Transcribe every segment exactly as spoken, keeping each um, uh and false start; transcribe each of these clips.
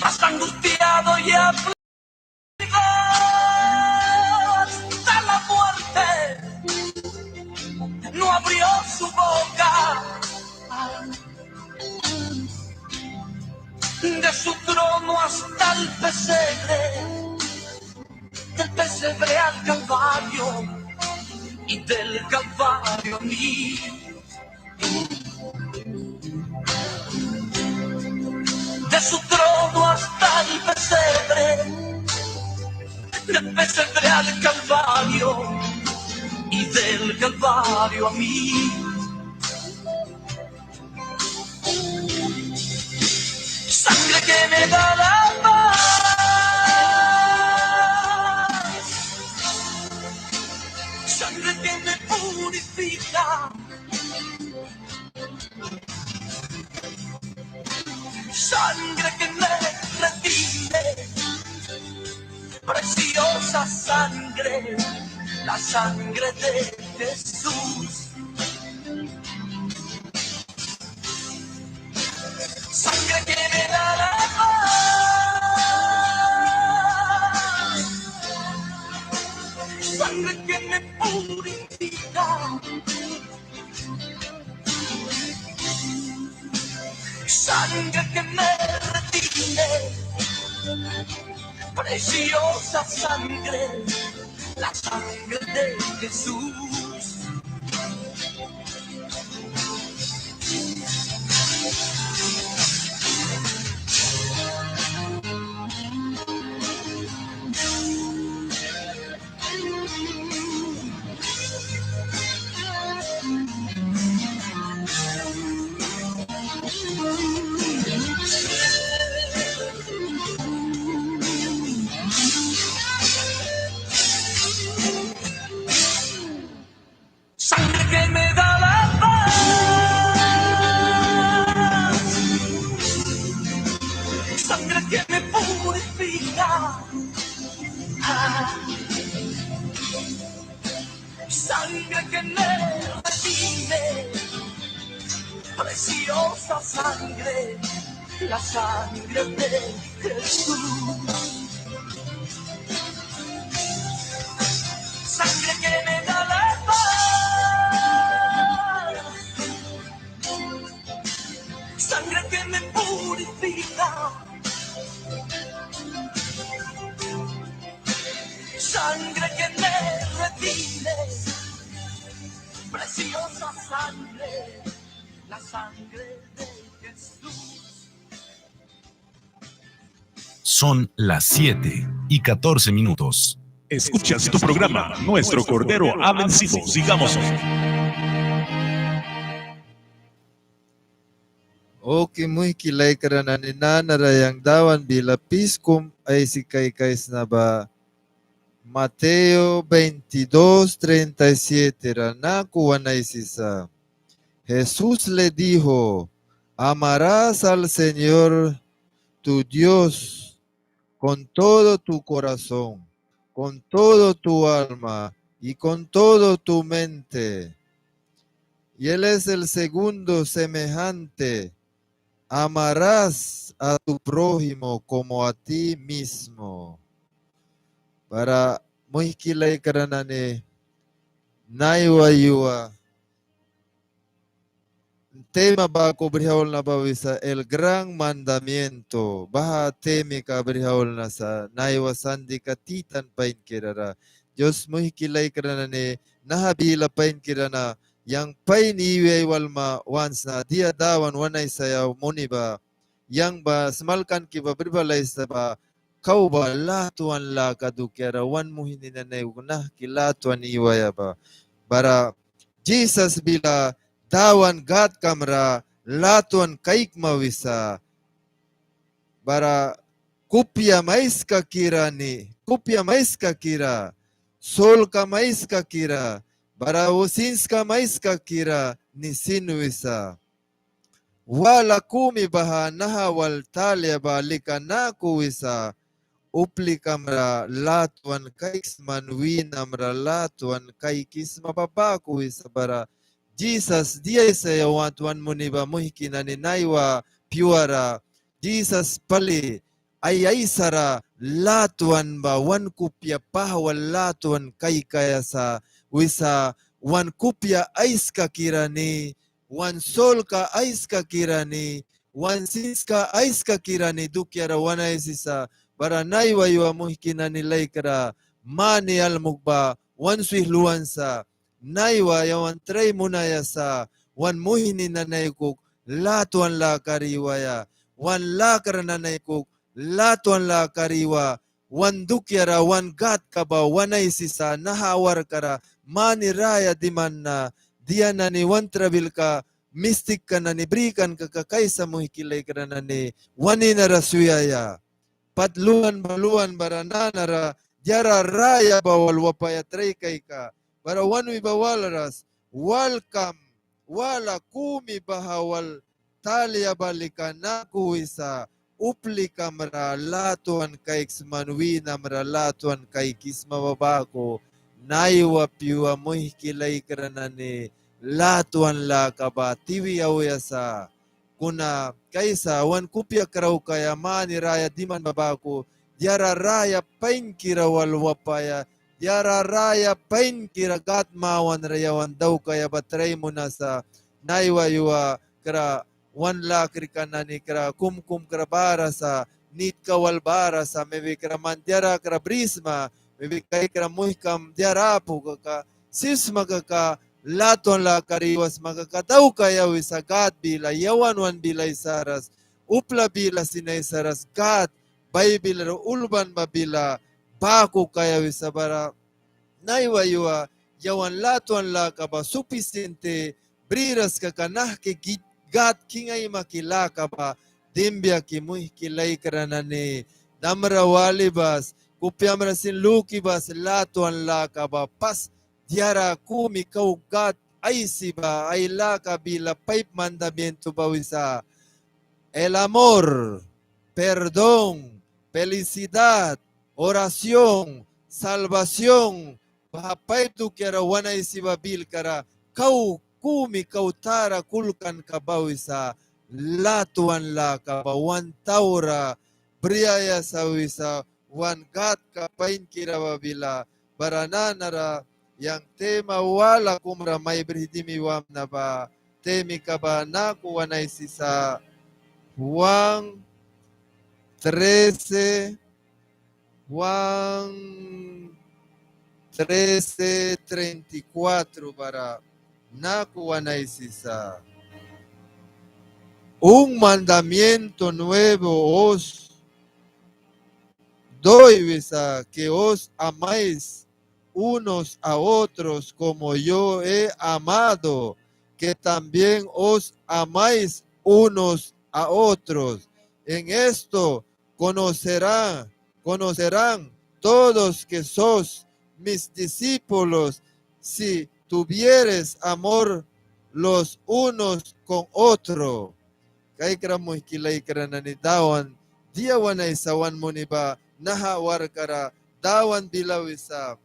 Más angustiado y afligido hasta la muerte, no abrió su boca. De su trono hasta el pesebre, del pesebre al Calvario y del Calvario a mí. De su trono hasta el pesebre, del pesebre al Calvario y del Calvario a mí. Sangre que me da la paz, sangre que me purifica, sangre que me redime, preciosa sangre, la sangre de Jesús. Sangre que me da la paz, sangre que me purifica, sangre que me redime, preciosa sangre, la sangre de Jesús. Sangre que me da la paz, sangre que me purifica, sangre que me redime, preciosa sangre, la sangre de Jesús. Sangre que me da la paz, sangre que me purifica, sangre que me redime, preciosa sangre, la sangre de Jesús. Son las siete y catorce minutos. Escuchas tu programa, Nuestro Cordero ha vencido. Sigamos. Ok, muihki laikra nani, nanara yang Dawan bila pis kum aisi kaikaisna ba Mateo veintidós treinta y siete ra naku wan aisisa. Jesús le dijo: "Amarás al Señor tu Dios con todo tu corazón, con todo tu alma y con todo tu mente. Y él es el segundo semejante: amarás a tu prójimo como a ti mismo." Bara muihki laikra nani, naiwa yua tema baku brih aulna ba wisa el gran mandamiento. Baha temika brih aulna sa naiwa sandika titan painkira ra. Dios muihki laikra nani, naha bila painkira na yang pain iwi aiwalma want sna dia Dawan wan aisaia muni ba. Yang ba smalkanki ba bri balaisa ba kau ba latwan laka dukiara wan muihni nani aikuki nahki latwan iwaia ba. Bara Jisas bila Dawan Gadkam ra latwan kaikma wisa. Bara kupiam aiskakira ni, kupiam aiskakira, solkam aiskakira, bara sinskam aiskakira ni sin wisa. Wala kumi baha naha wal talia ba lika naku wisa, uplikam ra latwan kaiksma, winam ra latwan kaikisma ba baku wisa. Bara Jisas dia aisaia want wan muni ba muihki nani naiwa pyuara. Jisas pali ai aisara latwan ba wan kupia paha wal latwan kaikaia sa wisa, wan kupia aiskakira ni, wan solka aiskakira ni, wan sinska aiskakira ni dukiara wan aisisa. Bara naiwa yua muihki nani laikra, mani almuk ba wan swih luan sa. Naiwa yawan trai munaia sa wan muihni nani aikuki latwan lakara iwaia, wan lakra nani aikuki latwan lakara iwa, wan dukiara wan Gadka ba wan aisisa. Naha awarkara mani raya diman na, dia nani wan trabilka mistikka nani brikan kaka kaisa muihki laikra nani wan ninara swiaia. Pat luan ba luan bara nanara diara raya ba wal wapaia trai kaika. Bara wan wi ba walras, walkam, wala kumi baha wal talia ba lika naku wisa, uplikam ra latwan kaiks man winam ra latwan kaikisma ba baku. Naiwa pyua muihki laikra nani, latwan laka ba tiwi auya sa. Kuna kaisa wan kupia kraukaia mani raya diman ba baku, diara raya painkira wal wapaia, diara raya painkira Gad mawanra yawan daukaia ba trai munasa. Naiwa yua kra wan lakrika nani kra kumkum kra bara sa, nitka wal bara sa, mebi kra man diara kra brisma, mebi kaikra muihkam diara apu kaka, sip sma kaka, latwan lakara iwa sma kaka daukaia wisa Gad bila, yawan wan bila aisaras, upla bila sin aisaras, Gad Baibil ra ulban ba bila baku kaia wisa. Bara naiwa yua yawan latwan laka ba suficiente briras kaka nahki Gad king aimaki laka ba dimbia ki muihki laikra nani. Damra wali bas, kupiamra sin luki bas, latwan laka ba pas diara kumi kau Gad aisi ba ai laka bila paip mandamiento ba wisa: el amor, perdón, felicidad, oración, salvación. Baha paip dukiara wan aisi ba bilkara kau kumi kau tara kulkanka ba wisa, latwan laka ba wan taura briaia sa wisa, wan Gadka painkira ba bila. Bara nanara yang tema wala kumra mai brih dimi wamna ba, temika ba naku wan aisisa: Juan trece, Juan trece treinta y cuatro bara naku wan aisisa: Un mandamiento nuevo os doy wisa, que os améis unos a otros, como yo he amado, que también os améis unos a otros. En esto conocerá, conocerán todos que sois mis discípulos, si tuviereis amor los unos con otro. Kaikra muihki laikra nani, Dawan dia wan aisa wan muni ba naha warkka ra Dawan bila wisa.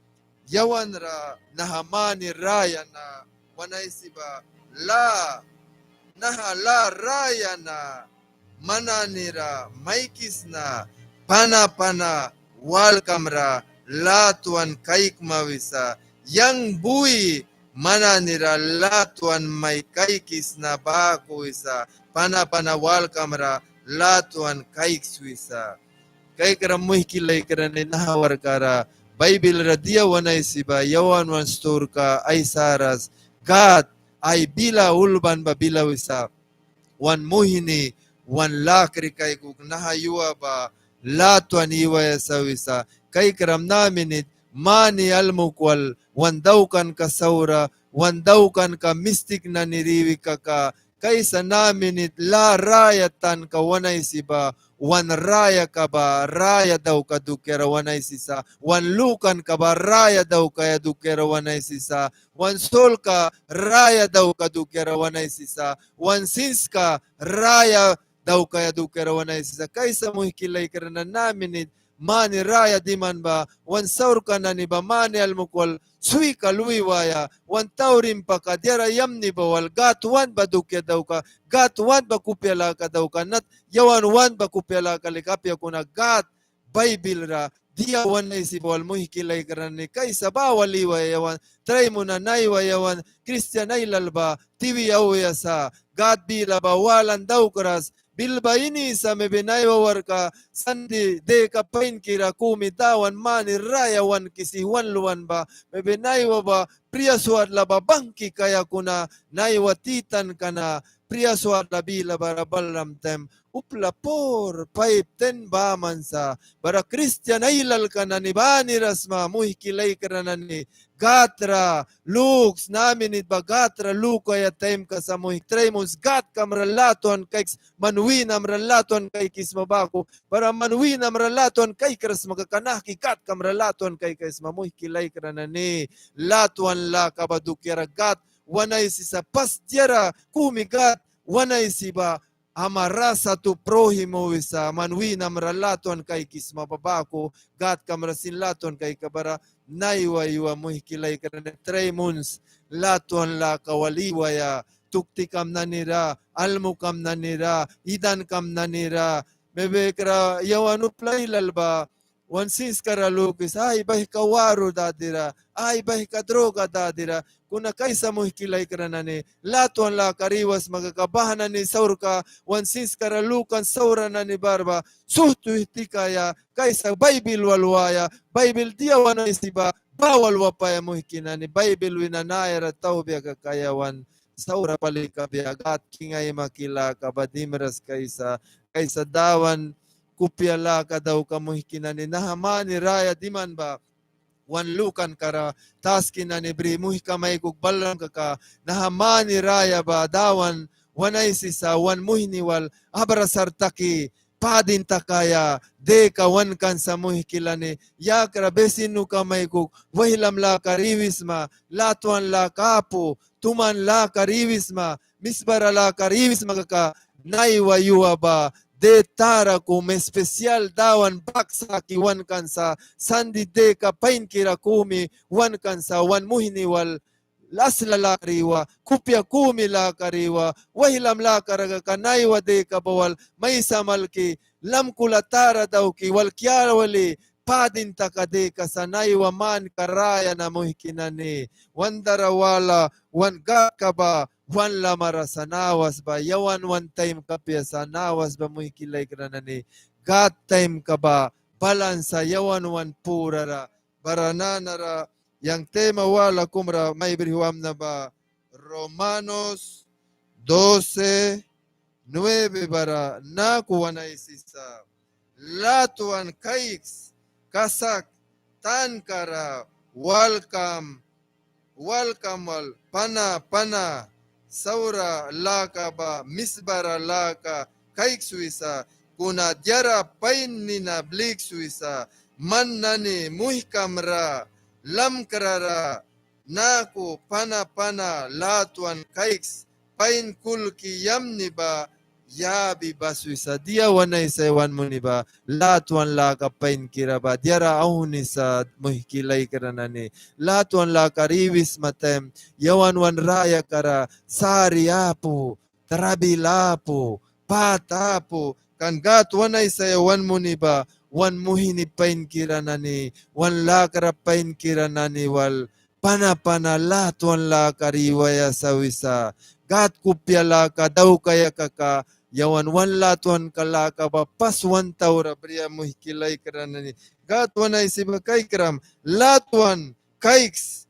Yawan ra naha mani raya na wan aisi ba lâ, naha lâ raya na man nani ra maikisna pana pana walkam ra latwan kaikma wisa. Yang bui man nani ra latwan mai kaikisna baku wisa, pana pana walkam ra latwan kaiks wisa. Kaikra muihki laikra nani, naha warkka ra Baibil ra dia wan aisi ba yawan wan sturka aisaras, Gad ai bila ulban ba bila wisa. Wan muihni wan lakri kaikuk naha yua ba latwan iwaia sa wisa. Kaikram naha minit mani almuk wal wan daukanka saura, wan daukanka mistik nani ra iwi kaka, kaisa naha minit lâ raya tanka wan aisi ba, wan rayaka ba raya daukaia dukiara wan aisisa, wan lukanka ba raya daukaia dukiara wan aisisa, wan solka raya daukaia dukiara wan aisisa, wan sinska raya daukaia dukiara wan aisisa. Kaisa muihki laikra nani, naha minit mani raya diman ba, wan saurka nani ba mani almuk wal swika lui waia, wan taura impaka diara yamni ba wal, Gâd want ba dukia daukaia, Gâd want ba kupia laka daukaia, nat yawan want ba kupia laka lika apia. Kuna Gâd Baibil ra dia wan aisi ba wal, muihki laikra nani, kaisa ba wal iwaia yawan trai muna naiwa yawan kristian ailal ba tiwi auya sa. Gâd bila ba walan daukras, bil ba ini sa, mebi naiwa warkka Sandi deka painkira kumi Dawan mani raya wankisi wan luan ba, mebi naiwa ba prias watla ba bangki kaia, kuna naiwa titanka na prias watla bila bara balram taim upla pur paip ten baman sa. Bara kristian ailalka nani banira sma, muihki laikra nani, Gâd ra luks, naha minit ba Gâd ra lukaia taimka sa, muihki. Trai muns, Gâdkam ra latwan kaiks, man wînam ra latwan kaikisma baku. Bara man wînam ra latwan kaikras sma kaka, nahki Gâdkam ra latwan kaikaisma, muihki laikra nani. Latwan laka ba dukiara Gâd wan aisisa. Pas diara kumi Gâd wan aisi ba, amar sa tu prójimo wisa, man wînam ra latwan kaikisma ba baku, Gâdkam ra sin latwan kaikaia. Bara naiwa yua, muihki laikra nani, trai muns latwan laka wal iwaia, tuktikam nani ra, almukam nani ra, idankam nani ra. Mebikra yawan upla ailal ba wan sinskara lukisa, ai baihka waru dadira, ai baihka droga dadira. Kuna kaisa, muihki laikra nani, latwan lakara iwisma kaka, baha nani saurka wan sinskara lukan saura nani bara ba suht wih tikaia. Kaisa Baibil wal waia, Baibil dia wan aisi ba, ba wal wapaia, muihki nani. Baibil wina naiara taubia kaka yawan saura pali kabia. Gâd king aimaki laka ba dimras kaisa. Kaisa Dawan kupia laka daukaia, muihki nani. Naha mani raya diman ba wan lukankara taski nani bri muihka maikuk balram kaka, naha mani raya ba Dawan wan aisisa, wan muihni wal abrazar taki, padin takaia deka wankan sa, muihki nani. Yakra besinuka maikuk waihlam lakara iwisma, latwan laka apu, tuman lakara iwisma, misbara lakara iwisma kaka, naiwa yua ba de tara kum especial Dawan bak saki wankan sa. Sandi deka painkira kumi wankan sa, wan muihni wal asla lakara iwa, kupia kumi lakara iwa, waihlam lakara kaka naiwa deka ba wal maisa malki, lamkula tara dauki, wal kiawali padin taka deka sa. Naiwa manka raya na, muihki nani, wan dara wala wan Gâdka ba wan lamara sa nawas ba, yawan wan taimka apia sa nawas ba, muihki laikra nani. Gâd taimka ba balan sa yawan wan purara. Bara nanara yang tema wala kumra mai brih wamna ba Romanos doce nueve bara naku wan aisisa: Latwan kaiks, kasak tankara walkam, walkam wal pana pana saura laka ba misbara laka kaiks wisa, kuna diara pain nina bliks wisa. Man nani muihkam ra lamkra ra naku pana pana latwan kaiks, pain kulki yamni ba yabi bas wisa. Dia wan aisaia wan muni ba, latwan laka painkira ba diara auhni sa, muihki laikra nani. Latwan lakara iwisma taim yawan wan rayakara sari apu, trabil apu, pât apu. Kan Gâd wan aisaia wan muni ba, wan muihni painkira nani, wan lakra painkira nani wal pana pana latwan lakara iwaia sa wisa. Gâd kupia laka daukaia kaka, yawan wan latwanka laka ba pas wan taura bria, muihki laikra nani. Gâd wan aisi ba kaikram, latwan kaiks,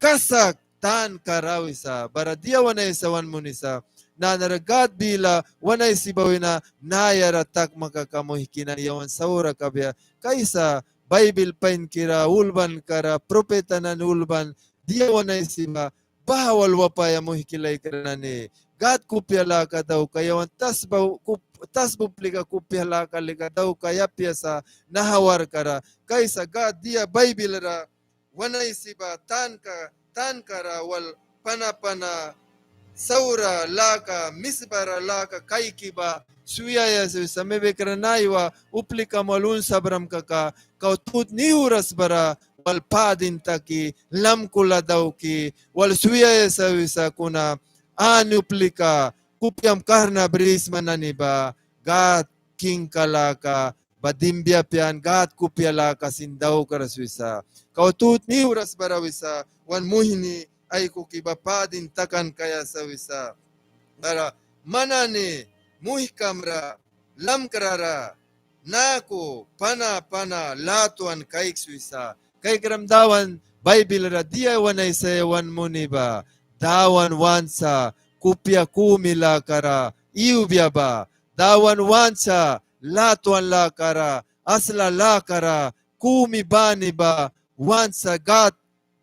kasak tankara wisa. Bara dia wan aisaia wan munisa? Nanara Gâd bila wan aisi ba wina naiara takma kaka, muihki nani, yawan saura kabia. Kaisa Baibil painkira ulbankara, propeta nani ulban dia wan aisi ba, baha wal wapaia, muihki laikra nani. Gâd kupia laka daukaia, yawan tasba kup-, tasba uplika kupia laka lika daukaia apia sa naha warkkara. Kaisa Gâd dia Baibil ra wan aisi ba tanka, tankara wal pana pana saura laka, misbara laka kaiki ba swiaia sa wisa, mebekra naiwa uplikam wal unsabram kaka, kau tutni iwras bara wal padin taki, lamkula dauki, wal swiaia sa wisa, kuna ani uplika kupiam karna brisma nani ba Gad kingka laka ba dimbia apia an Gad kupia laka sin daukras wisa. Kau tutni iwras bara wisa, wan muihni aikuki ba padin takan kaia sa wisa. Bara man nani muihkamra, lamkrara, naku pana pana latwan kaiks wisa. Kaikram Dawan Baibil ra dia wan aisaia wan muni ba, Dawan want sa kupia kumi lakara iwbia ba. Dawan want sa latwan lakara, asla lakara, kumi bani ba want sa Gad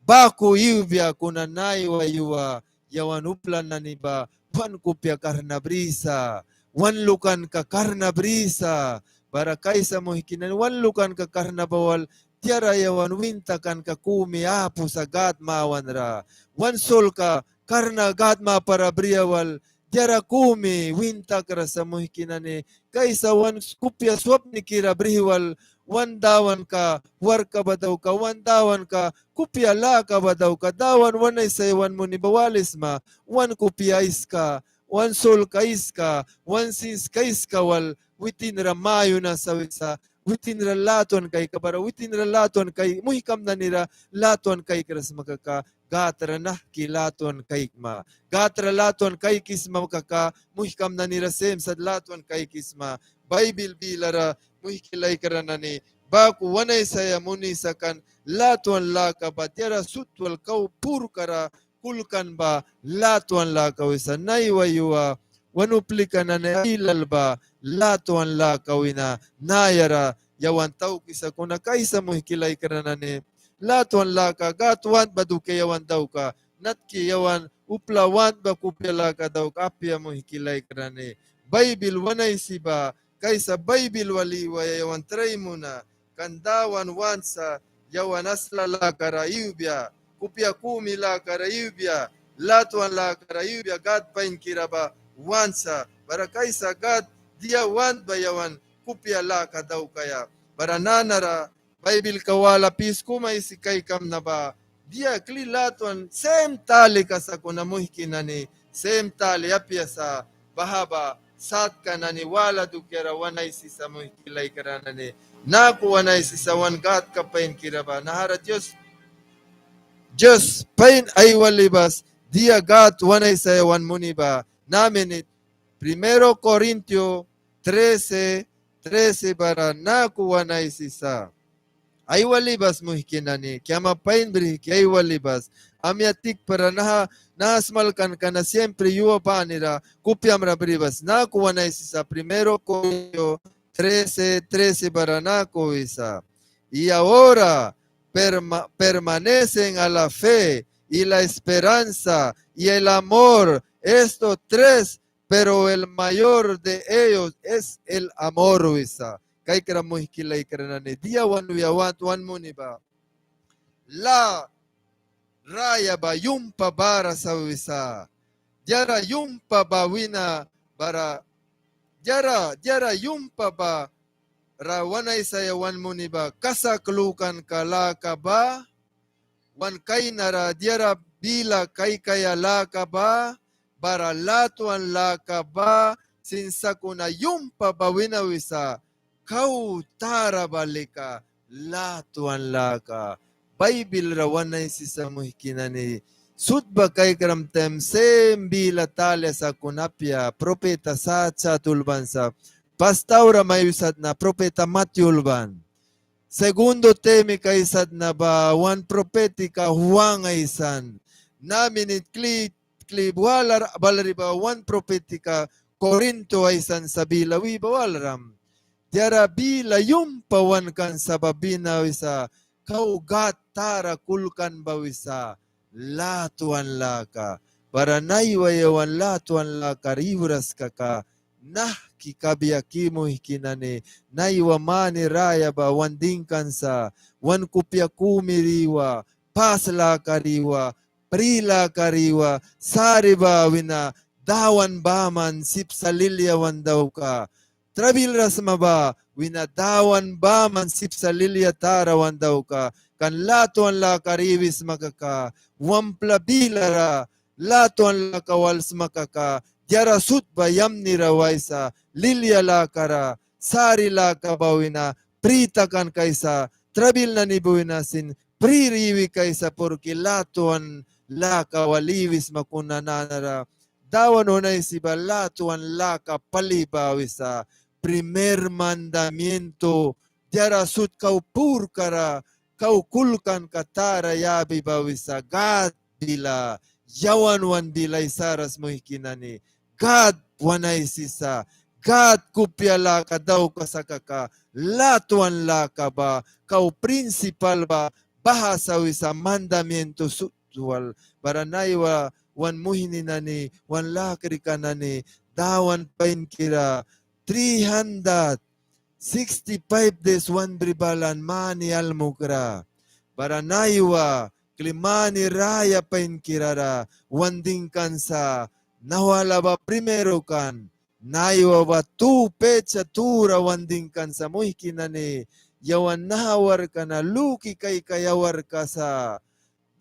baku iwbia, kuna naiwa yua yawan upla nani ba wan kupia karna brisa, wan lukanka karna brisa. Bara kaisa muihki nani, wan lukanka karna ba wal diara yawan win takanka kumi apu sa Gad mawanra. Wan solka karna Gad mapara bria wal diara kumi win takras sa muihki nani. Kaisa wan kupia swapnikira brih wal wan Dawanka warkka ba dauka, wan Dawanka kupia laka ba dauka. Dawan wan aisaia wan muni ba walisma, wan kupia aiska, wan solka aiska, wan sinska aiska wal witinra mayuna sa wisa. Witinra latwan kaika bara, witinra latwan kai, muihkam nanira latwan kaikras sma kaka, Gad ra nahki latwan kaikma. Gad ra latwan kaikisma kaka, muihkam nanira sim sat latwan kaikisma. Baibil bilara muihki laikra nani, baku wan aisaia munisa kan latwan laka ba diara sut wal kau purkara kulkan ba latwan laka wisa. Naiwa yua wan uplika nani ailal ba latwan laka wina naiara yawan taukisa. Kuna kaisa muihki laikra nani, latwan laka Gad want ba dukia yawan dauka. Natki yawan upla want ba kupia laka dauka apia muihki laikra nani. Baibil wan aisi ba, kaisa Baibil wal iwaia yawan trai muna. Kan Dawan want sa yawan asla lakara iwbia, kupia kumi lakara iwbia, latwan lakara iwbia, Gad painkira ba want sa. Bara kaisa Gad dia want ba yawan kupia laka daukaia. Bara nanara Baibilka wala pis kum aisi kaikamna ba, dia kli latwan sim talika sa, kuna muihki nani sim tali apia sa. Baha ba satka nani wala dukiara wan aisisa muihki laikra nani. Naku wan aisisa wan Gadka painkira ba. Nahara Dios, Dios pain aiwali bas dia Gad wan aisaia wan muni ba. Naha minit Primero Corintio trece, trece bara naku wan aisisa. Aiwali bas muihki nani, kiama pain brihki aiwali bas. Amya tikpara naha, naha smalkanka na siempre yua banira kupiamra bri bas. Naku wan aisisa, Primero Corintio trece, trece bara naku wisa: Y ahora perma-, permanecen a la fe y la esperanza y el amor, estos tres, pero el mayor de ellos es el amor, wisa. Kaikra muihki laikra nani, dia wan wia want wan muni ba, lâ raya ba yumhpa bara sa wisa. Diara yumhpa ba wina bara, diara, diara yumhpa bara wan aisaia wan muni ba kasak lukanka laka ba, wan kainara diara bila kaikaia laka ba, bara latwan laka ba sin sakuna yumhpa ba wina wisa. Kau tara ba lika latwan laka. Baibilra wan aisisa muihki nani, sut ba kaikram taim sim bila talia sakuna apia. Profeta sat sat ulban sa. Pas taura mai wisatna profeta Matyu ulban. Segundo Timoteo aisatna ba wan profetika Juan aisan. Naha minit kli, kli walara balri ba wan profetika Corinto aisan sa bila wi ba walram. Diara bila yumhpa wan kan sa ba wina wisa, kau Gâd tara kulkan ba wisa latwan laka. Bara naiwa yawan latwan lakara iwras kaka, nahki kabia ki muihki nani? Naiwa mani raya ba wan dingkan sa, wan kupia kumi ra iwa, pas lakara iwa, pri lakara iwa, sari ba wina Dawan baman sip sa lilia wan daukaia. Trabilra sma ba wina Dawan baman sip sa lilia tara wan daukaia. Kan latwan lakara iwisma kaka, wampla bilara latwan laka wal sma kaka, diara sut ba yamnira waisa, lilia lakara, sari laka ba wina pri takan kaisa, trabil nani ba wina sin pri iwi kaisa, porque latwan laka wal iwisma. Kuna nanara Dawan wan aisi ba latwan laka pali ba wisa, primer mandamiento, diara sut kau purkara, kau kulkanka tara yabi ba wisa, Gad bila, yawan wan bila aisaras muihki nani. Gad wan aisisa, Gad kupia laka daukaia sa kaka, latwan laka ba kau principal ba baha sa wisa, mandamiento sut wal. Bara naiwa wan muihni nani, wan lakrika nani, Dawan painkira three hundred sixty-five days wan bri balan mani almukra. Bara naiwa kli mani raya painkirara wan dingkan sa, nahwala ba primero kan, naiwa ba tu pecha tura wan dingkan sa muihki nani. Yawan naha warkka na luki kaikaia warkka sa.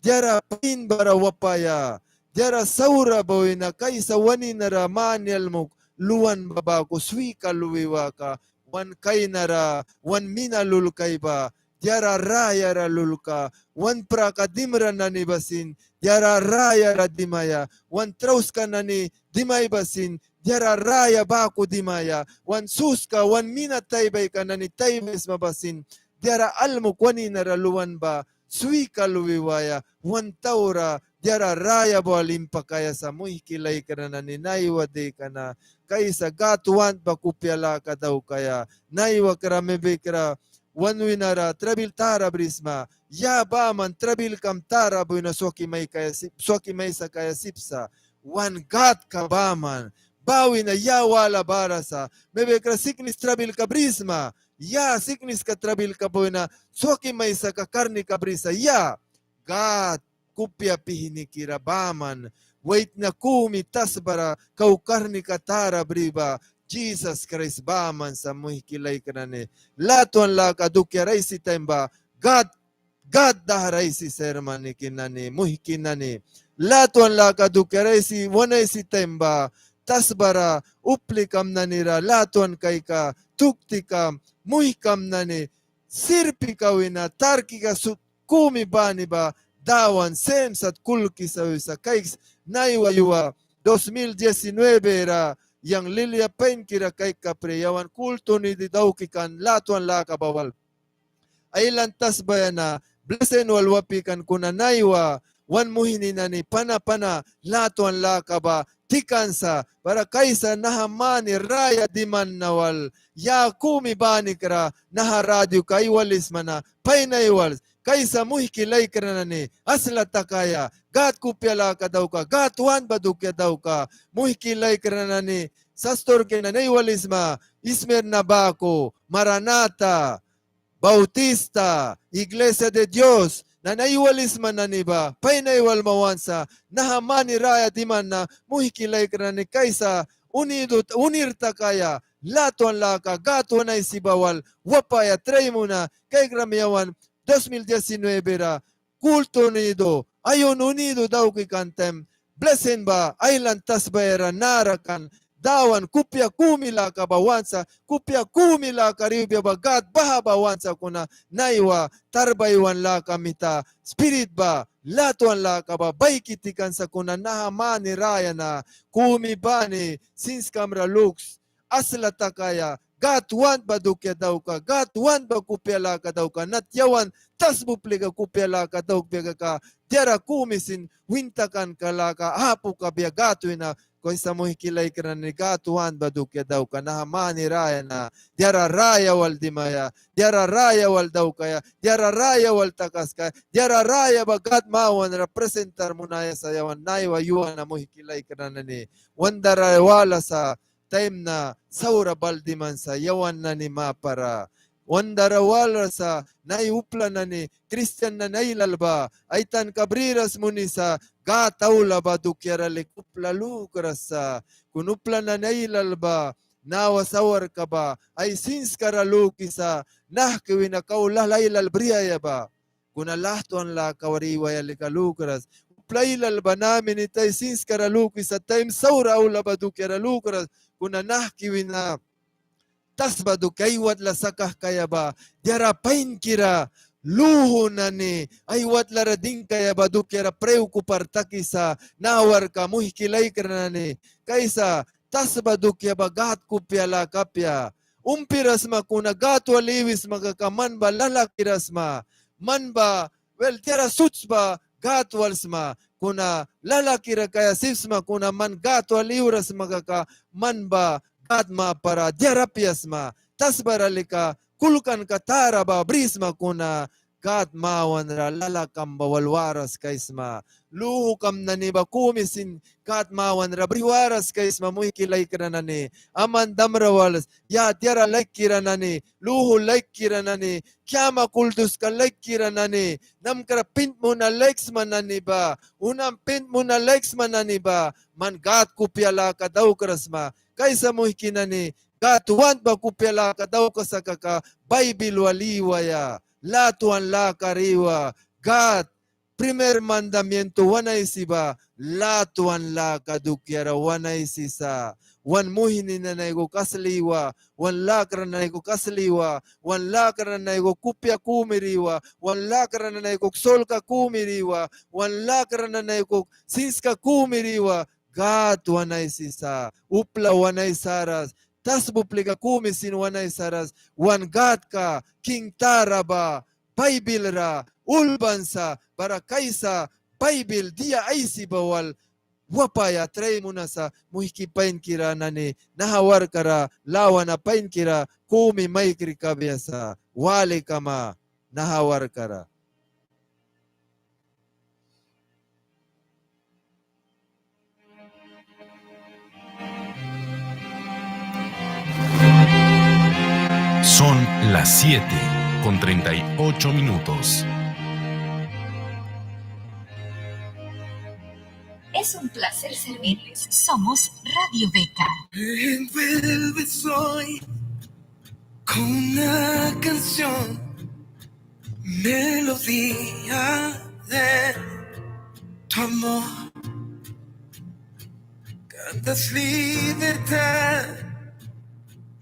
Diara pain bara wapaia, diara saura ba wina kaisa wan ninara mani almuk luan ba baku swika lui waka, wan kainara wan mina lulkai ba, diara rayara lulka, wan praka dimra nani ba sin diara rayara dimaia, wan trauska nani dimai ba sin diara raya baku dimaia, wan suska, wan mina taibaika nani taibaisma ba sin diara almuk wan ninara luan ba swika lui waia, wan taura diara raya ba wal impakaia sa muihki laikra nani. Naiwa dikana kaisa Gad want ba kupia laka daukaia. Naiwa kra mebikra wan winara trabil tara brisma, ya baman trabilkam tara ba wina swaki maikaia sip, swaki maisakaia sip sa. Wan Gadka baman ba wina ya wala bara sa. Mebikra siknis trabilka brisma, ya sikniska trabilka ba wina swaki maisaka karnika brisa, ya. Gad kupia pihnikira baman waitna kumi tasbara kau karnika tara bri ba Jisas Kraist baman sa muihki laikra nani. Latwan laka dukiara aisi taim ba Gad, Gad dahra aisisa hermaniki nani, muihki nani. Latwan laka dukiara aisi, wan aisi taim ba tasbara uplikam nanira latwan kaika, tuktikam, muihkam nani, sirpika wina tarkika sut kumi bani ba Dawan sim sat kulkisa wisa. Kaiks, naiwa yua dos mil diecinueve ra yang lilia painkira kaiki kapri yawan kultu ni di dauki kan latwan laka ba wal. Ailal tasbaia na blesen wal wapi kan kuna naiwa wan muihni nani pana pana latwan laka ba tikan sa. Bara kaisa naha mani raya diman na wal ya kumi banikra naha radioka aiwalisma na pain aiwal. Kaisa muihki laikra nani asla takaia, Gad kupia laka daukaia, Gad want ba dukia daukaia. Muihki laikra nani sasturki nani aiwalisma, Esmirna baku, Maranata, Bautista, Iglesia de Dios nani aiwalisma nani ba pain aiwalma want sa. Naha mani raya diman na muihki laikra nani kaisa unidu, unir takaia, latwan laka Gad wan aisi ba wal wapaia trai muna. Kaikram yawan dos mil diecinueve ra kultu unidu, ayuno unidu dauki kan taim blesen ba ailal tasbaia ra nara kan. Dawan kupia kumi laka ba want sa, kupia kumi laka ra iwbia ba Gad baha ba want sa. Kuna naiwa tarbaiwan laka mita spirit ba latwan laka ba baiki tikan sa. Kuna naha mani raya na kumi bani sinskam ra luks asla takaia, Gad want ba dukia daukaia, Gad want ba kupia laka daukaia. Nat yawan tasba uplika kupia laka daukbia kaka diara kumi sin win takanka laka apu kabia Gad wina. Kaisa muihki laikra nani Gad want ba dukia daukaia. Naha mani raya na diara raya wal dimaia, diara raya wal daukaia, diara raya wal takaskaia, diara raya ba Gad mawanra presentar munaia sa. Yawan naiwa yua na muihki laikra nani wan dara wala sa taim na saura bal diman sa yawan nani mapara. Wan dara wala sa naiwa upla nani kristian nani ailal ba ai tanka briras munisa, Gâd aula ba dukiara lika upla lukras sa. Kuna upla nani ailal ba nawas awarka ba ai sinskara lukisa, nahki wina kau lalah ailal briaia ba. Kuna lahtwan laka wari iwaia lika lukras. Upla ailal ba naha minit ai sinskara lukisa, taim saura aula ba dukiara lukras. Kuna nahki wina tasba dukia ai watla sakahkaia ba, diara painkira luhun nani ai watlara dingkaia ba dukiara preocupar takisa. Naha warka muihki laikra nani, kaisa tasba dukia ba Gâd kupia laka apia. Umpira sma kuna Gâd wal iwisma kaka man ba lalahkira sma. Man ba wel, diara suts ba Gâd wal sma, kuna lalahkira kaia sip sma, kuna man Gâd wal iwras sma kaka man ba Gâd mapara diara apia sma. Tasbara lika kulkanka tara ba brisma, kuna Gâd mawanra lalahkam ba wal waras kaisma. Luhukam nani ba kumi sin Gâd mawanra brih waras kaisma, muihki laikra nani. Aman damra wals, ya diara laikkira nani, luhu laikkira nani, kiama kulduska laikkira nani, namkra pint muna laiksma nani ba, unam pint muna laiksma nani ba, man Gâd kupia laka daukras sma. Kaisa muihki nani, Gâd want ba kupia laka daukasa kaka, Baibil wal iwaia, latwan lakara iwa. Gâd primer mandamiento wan aisi ba latwan laka dukiara wan aisisa. Wan muihni nani aikuki asli iwa, wan lakra nani aikuki asli iwa, wan lakra nani aikuki kupia kumira iwa, wan lakra nani aikuki solka kumira iwa, wan lakra nani aikuki sinska kumira iwa, Gâd wan aisisa. Upla wan aisaras, tasba uplika kumi sin wan aisaras, wan Gâdka, king tara ba, Baibil ra ulban sa, bara kaisa Baibil dia aisi ba wal wapaia trai munasa, muihki painkira nani. Naha warkara lawana painkira kumi maikri kabia sa. Wali kama naha warkara. Son las siete con treinta y ocho minutos. Es un placer servirles. Somos Radio Beca. Envuelves hoy con una canción, melodía de tu amor. Cantas libertad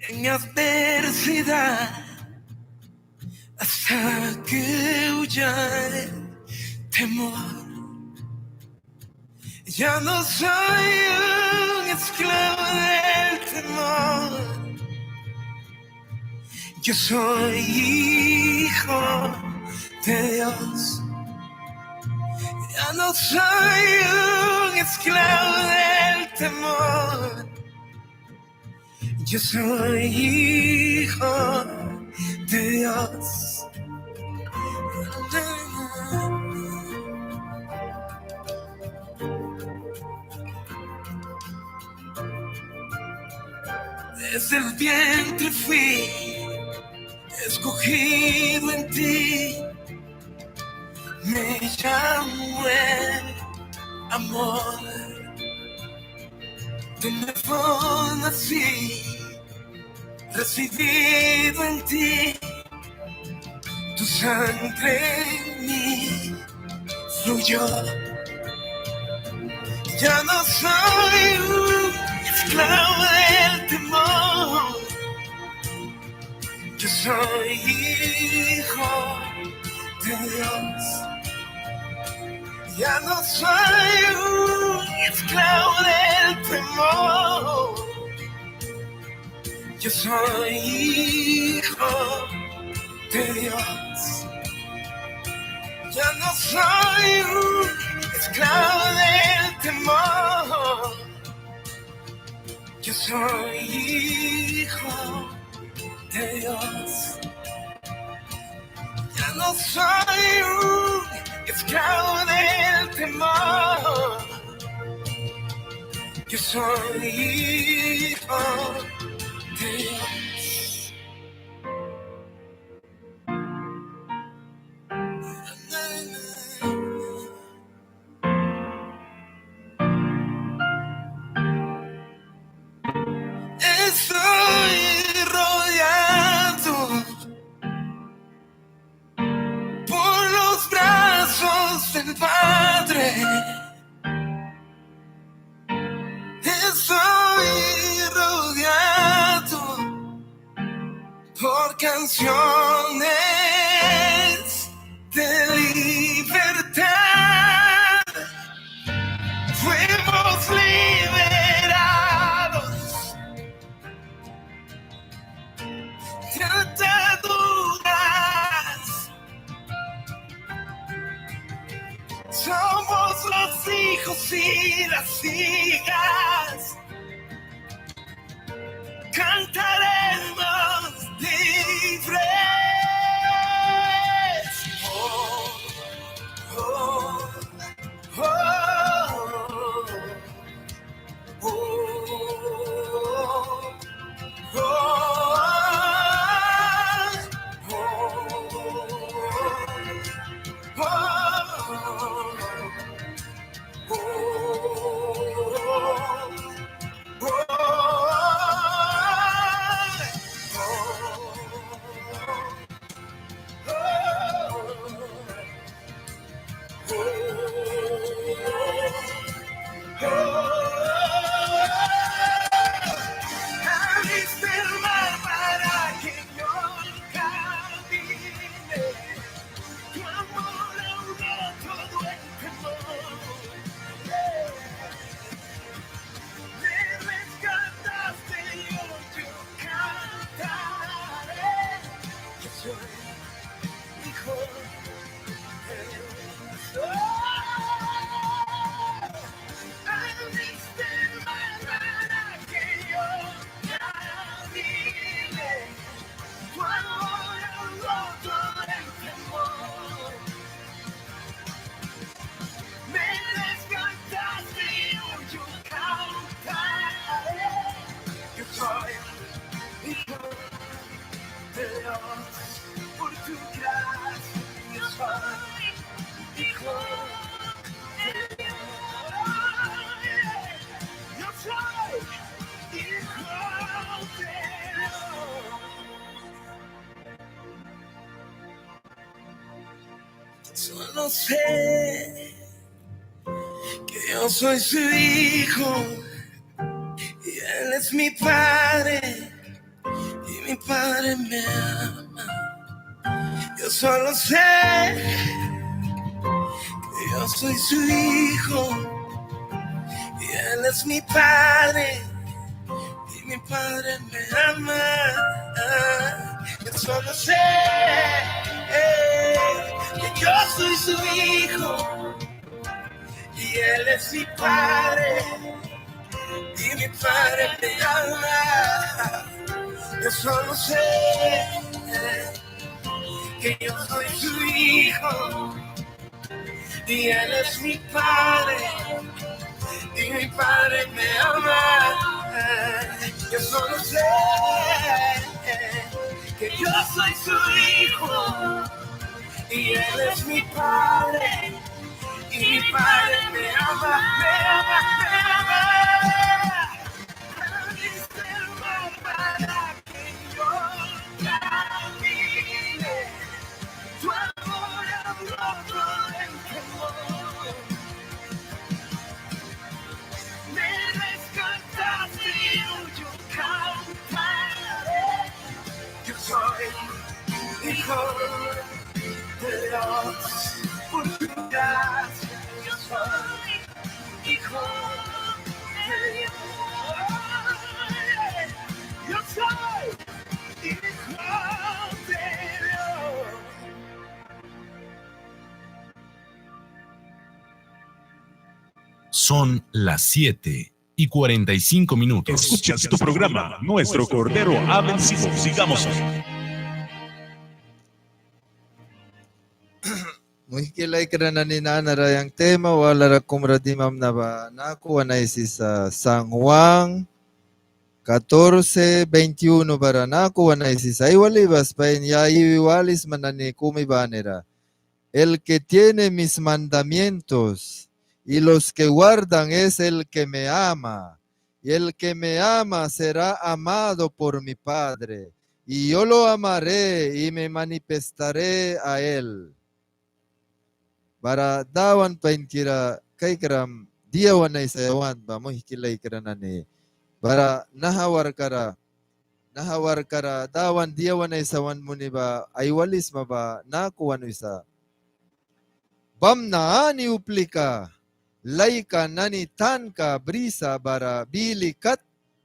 en adversidad, hasta que huya el temor. Ya no soy un esclavo del temor. Yo soy hijo de Dios. Ya no soy un esclavo del temor. Yo soy hijo de Dios. Desde el vientre fui escogido en ti, me llamó el amor. De nuevo nací, residido en ti, tu sangre en mí fluyó. Ya no soy un esclavo del temor. Yo soy hijo de Dios. Ya no soy un esclavo del temor. Yo soy hijo de Dios. Ya no soy un esclavo del temor. Yo soy hijo de Dios. Ya no soy un esclavo del temor. Yo soy hijo de Dios. Estoy rodeado por los brazos del Padre. Estoy rodeado por canciones de libertad. Fuimos liberados de ataduras. Somos los hijos y las hijas. Cantaremos libres. Oh, oh, oh. Abriste el mar para que yo camine. Tu amor ahogó todo el temor. Me rescataste y hoy yo cantaré. Yo soy hijo de Dios. Abriste el mar para que yo camine. Tu amor ahogó todo el temor. Me rescataste y hoy yo cantaré. Yo soy hijo de Dios, por tu gracia yo soy hijo de Dios. Yo soy hijo de Dios. Solo sé que yo soy su hijo y él es mi padre y mi padre me ama. Yo solo sé que yo soy su hijo y él es mi padre y mi padre me ama. Yo solo sé que yo soy su hijo y él es mi padre y mi padre me ama. Yo solo sé que yo soy su hijo y él es mi padre y mi padre me ama. Yo solo sé que yo soy su hijo y él es mi padre y mi padre me ama, me ama, me ama. Abriste el mar para que yo camine. Tu amor ahogó todo el temor. Me rescataste y hoy yo cantaré. Yo soy hijo de Dios, por tu gracia yo soy hijo de Dios. Yo soy hijo de Dios. Son las siete y cuarenta y cinco minutos. Escuchas tu programa, Nuestro Cordero ha vencido. Sigamos. Muihki laikra nani, nanara yang tema walara kumra dimamna ba naku wan aisisa, San Juan catorce veintiuno bara naku wan aisisa. Ai wali bas pain: Ya iwi walisma nani kumi banira. El que tiene mis mandamientos y los que guardan es el que me ama. Y el que me ama será amado por mi Padre, y yo lo amaré y me manifestaré a él. Bara Dawan painkira kaikram dia wan aisaia want ba, muihki laikra nani. Bara naha warkka ra, naha warkka ra Dawan dia wan aisaia want muni ba ai walisma ba naku wan wisa. Bamna ani uplika laika nani tanka brisa bara bili kat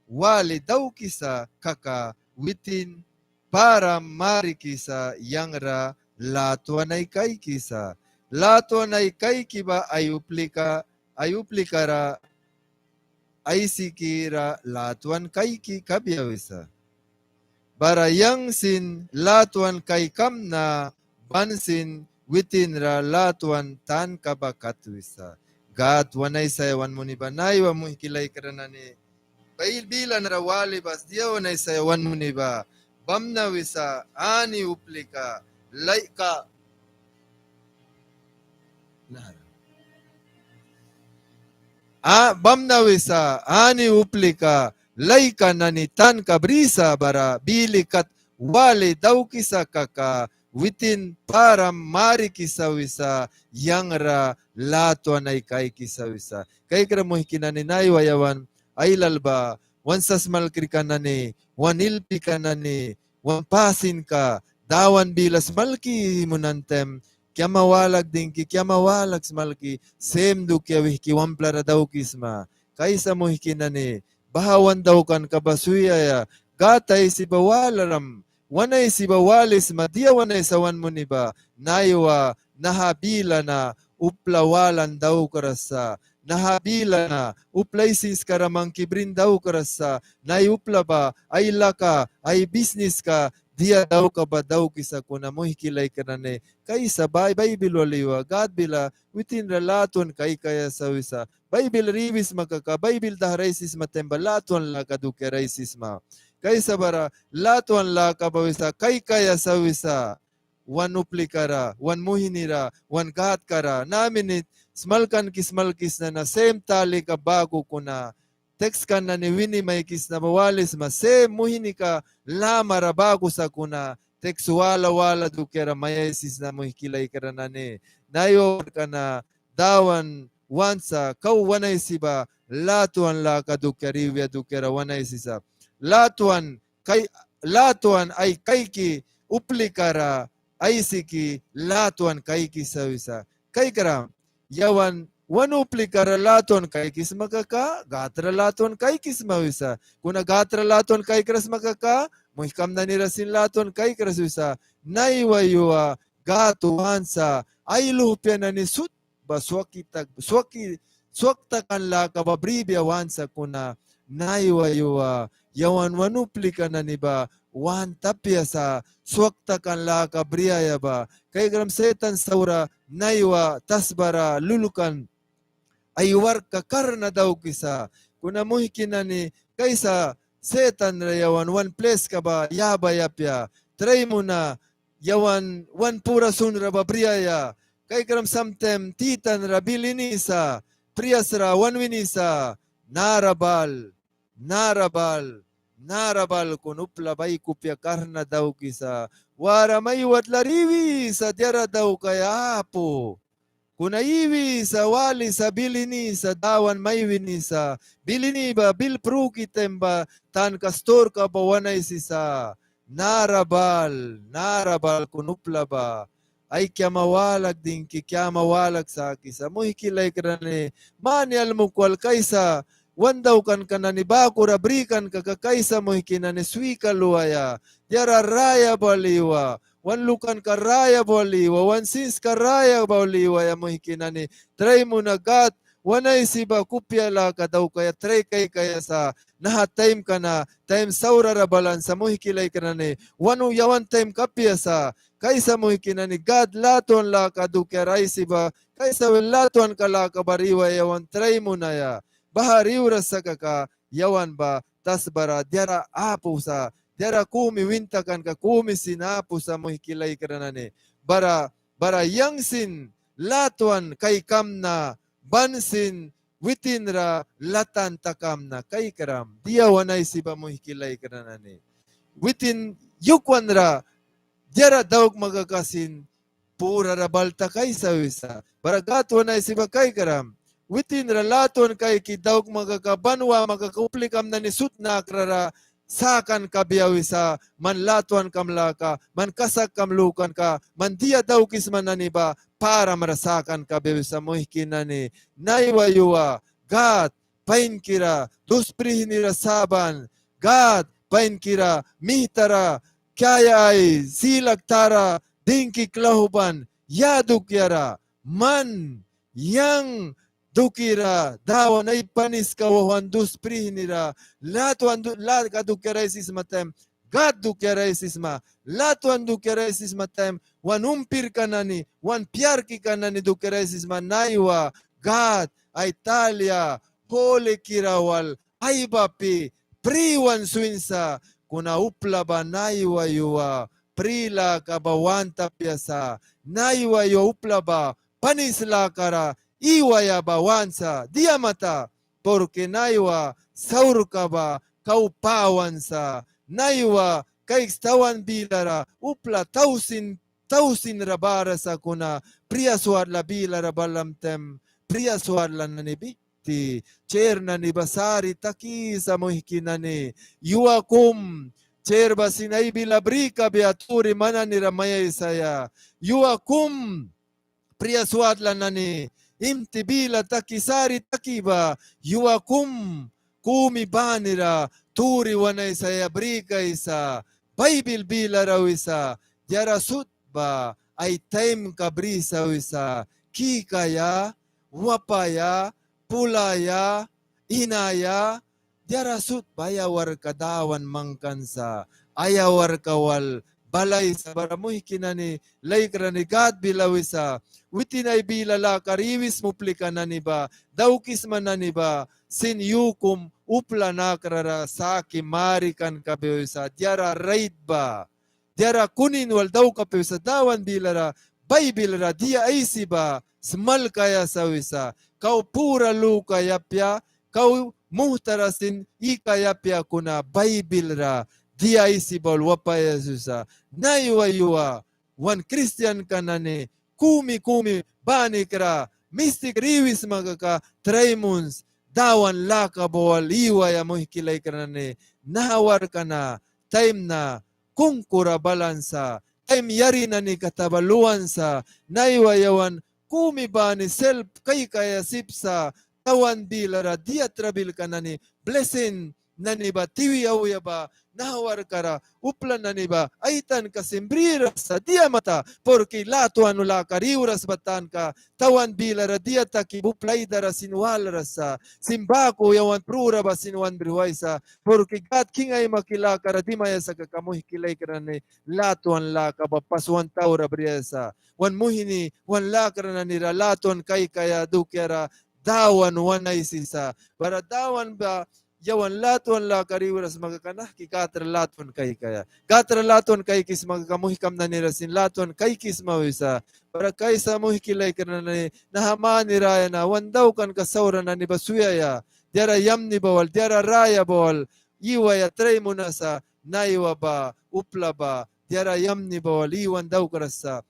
wali daukisa kaka, witin param marikisa, yang ra latwan ai kaikisa. Latwan ai kaiki ba ai uplika, ai uplika ra aisiki ra latwan kaiki kabia wisa. Bara yang sin latwan kaikamna, ban sin witin ra latwan tanka ba kat wisa. Gad wan aisaia wan muni ba naiwa, muihki laikra nani. Bai bilan ra wali bas dia wan aisaia wan muni ba. Bamna wisa ani uplika laika Nahara. A, bamna wisa ani uplika laika nani tanka brisa bara bili kat wali daukisa kaka, witin param marikisa wisa, yang ra latwan ai kaikisa wisa. Kaikra muihki nani, naiwa yawan ailal ba wan sasmalkrika nani, wan hilpika nani, wan pasinka Dawan bila smalki munan taim, kiama walak dingki, kiama walak smalki, sim dukia wihki wamplara daukisma. Kaisa muihki nani, baha wan daukanka ba swiaia, Gad aisi ba walaram, wan aisi ba walisma dia wan aisaia wan muni ba, naiwa naha bila na upla walan daukras sa, naha bila na upla aisinskara mangki brin daukras sa, naiwa upla ba ai laka, ai bisniska dia dauka ba daukisa. Kuna muihki laikra nani, kaisa ba Baibil wali wa, Gad bila witin ra latwan kaikaia sa wisa. Baibil ra iwisma kaka, Baibil dahra aisisma taim ba latwan laka dukiara aisisma. Kaisa bara latwan laka ba wisa kaikaia sa wisa. Wan uplikara, wan muihnira, wan Gadkara. Naha minit smalkanki smalkisna na sim talika baku kuna. Tekstka nani wini maikisna ba walisma, sim muihnika lamara baku sakuna. Teks wala wala dukiara mai aisisna, muihki laikra nani. Naiwa warkka na Dawan want sa, kau wan aisi ba latwan laka dukiara iwbia dukiara wan aisisa. Latwan kai, latwan ai kaiki uplikara aisiki latwan kaikisa wisa. Kaikram, yawan wan uplikara latwan kaikisma kaka, Gadra latwan kaikisma wisa. Kuna Gadra latwan kaikras sma kaka, muihkam nanira sin latwan kaikras wisa. Naiwa yua Gad want sa, ai luhpia nani sut ba swaki tak, swaki, swak takan laka ba bribia want sa. Kuna naiwa yua yawan wan uplika nani ba want apia sa swak takan laka briaia ba. Kaikram, Setan saura naiwa tasbara lulkan ai warkka karna daukisa. Kuna muihki nani, kaisa Setan ra yawan wan pliska ba yabaia apia. Trai muna yawan wan pura sunra ba briaia. Kaikram, samtaim titan ra bili nisa, prias ra wan winisa, nara bal, nara bal, nara bal, kuna upla ba ai kupia karna daukisa. Wara mai watlara iwisa diara daukaia apu. Kuna iwisa, walisa, bili nisa, Dawan mai winisa. Bili ni ba bil pruki taim ba tanka sturka ba wan aisisa. Nara bal, nara bal, kuna upla ba ai kiama walak dingki, kiama walak sakisa. Muihki laikra nani, mani almuk wal kaisa wan daukanka nani bakura brikan kaka, kaisa muihki nani swika luaia. Diara raya bal iwa, wan lukanka raya bal iwa, wan sinska raya bal iwaia, muihki nani. Trai muna Gad wan aisi ba kupia laka daukaia trai kaikaia sa. Naha taimka na taim saurara balan sa, muihki laikra nani. Wan yawan taimka apia sa. Kaisa muihki nani, Gad latwan laka dukiara aisi ba, kaisa win latwanka laka bara iwaia yawan trai munaia. Bahara iwras sa kaka yawan ba tasbara diara apu sa, diara kumi win takanka kumi sin apu sa, muihki laikra nani. Bara, bara yang sin latwan kaikamna, ban sin witin ra latan takamna. Kaikram, dia wan aisi ba muihki laikra nani. Witin yukwan ra diara daukma kaka sin purara bal takaisa wisa. Bara Gâd wan aisi ba kaikram, witin ra latwan kaiki daukma kaka, ban wama kaka, uplika nani sut nakra ra sakan kabia wisa, man latwankam laka, man kasakkam lukanka, man dia daukisma nani ba param ra sakan kabia wisa muihki nani. Naiwa yua Gâd painkira dus prihni ra saban, Gâd painkira mihta ra, kyaya ai, silak tara, dingki klauhban, ya dukiara, man yang dukira Dawan ai paniska wauhwan dus prihni ra, latwan du-, laka dukiara aisisma taim, Gâd dukiara aisisma, latwan dukiara aisisma taim, wan umpirka nani, wan piarkika nani dukiara aisisma. Naiwa Gâd ai talia hulikira wal aibapi pri wan swin sa, kuna upla ba naiwa yua pri laka ba want apia sa. Naiwa yua upla ba panis lakara iwaia ba want sa. Dia mata, porque naiwa saurka ba kau pawan sa. Naiwa kaiks tawan bilara upla tausin, tausin ra bara sa, kuna prias watla bilara balam taim prias watla nani bihti, chair nani ba sari takisa muihki nani. Yua kum chair ba sin ai bila bri kabia turi man nani ra mai aisaia. Yua kum prias watla nani imti bila taki sari taki ba, yua kum kumi banira turi wan aisaia bri kaisa. Baibil bilara wisa, diara sut ba ai taimka brisa wisa, kikaia, wapaia, pulaia, inaia, diara sut ba ai awarka Dawan mangkan sa, ai awarka wal balaisa. Bara muihki nani, laikra nani, Gâd bila wisa, witin ai bila lakara iwisma uplika nani ba, daukisma nani ba sin yu kum upla nakra ra saki marikan kabia wisa. Diara rait ba, diara kunin wal daukaia wisa Dawan bilara. Baibil ra dia aisi ba smalkaia sa wisa. Kau pura lukaia apia, kau muhtara sin ikaia apia, kuna Baibil ra dia aisi ba wal wapaia sa wisa. Naiwa yua wan kristianka nani kumi kumi banikra mistik ra iwisma kaka trai muns, Dawan laka ba wal iwaia muihki laikra nani. Naha warka na taim na kunkura balan sa, taim yari nani kata ba luan sa. Naiwa yawan kumi bani selp kaikaia sip sa, tawan bilara dia trabilka nani, blesin nani ba tiwi auya ba, naha warkara upla nani ba ai tanka sin briras sa. Dia mata, porque latwan lakara iwras ba tanka tawan bilara dia taki ba upla ai dara sin walras sa, sin baku yawan prura ba sin wan brihwaisa. Porque Gâd king aimaki lakara dimaia sa kaka, muihki laikra nani, latwan laka ba pas wan taura briaia sa. Wan muihni, wan lakra nani ra latwan kaikaia dukiara Dawan wan aisisa. Bara Dawan ba yawan latwan lakara iwras sma kaka nahki Gâd ra latwan kaikaia. Gâd ra latwan kaikisma kaka muihkam nani ra sin latwan kaikisma wisa. Bara kaisa, muihki laikra nani, naha mani raya na wan daukanka saura nani ba swiaia. Diara yamni ba wal, diara raya ba wal iwaia trai munasa. Naiwa ba upla ba diara yamni ba wal iwan daukras sa.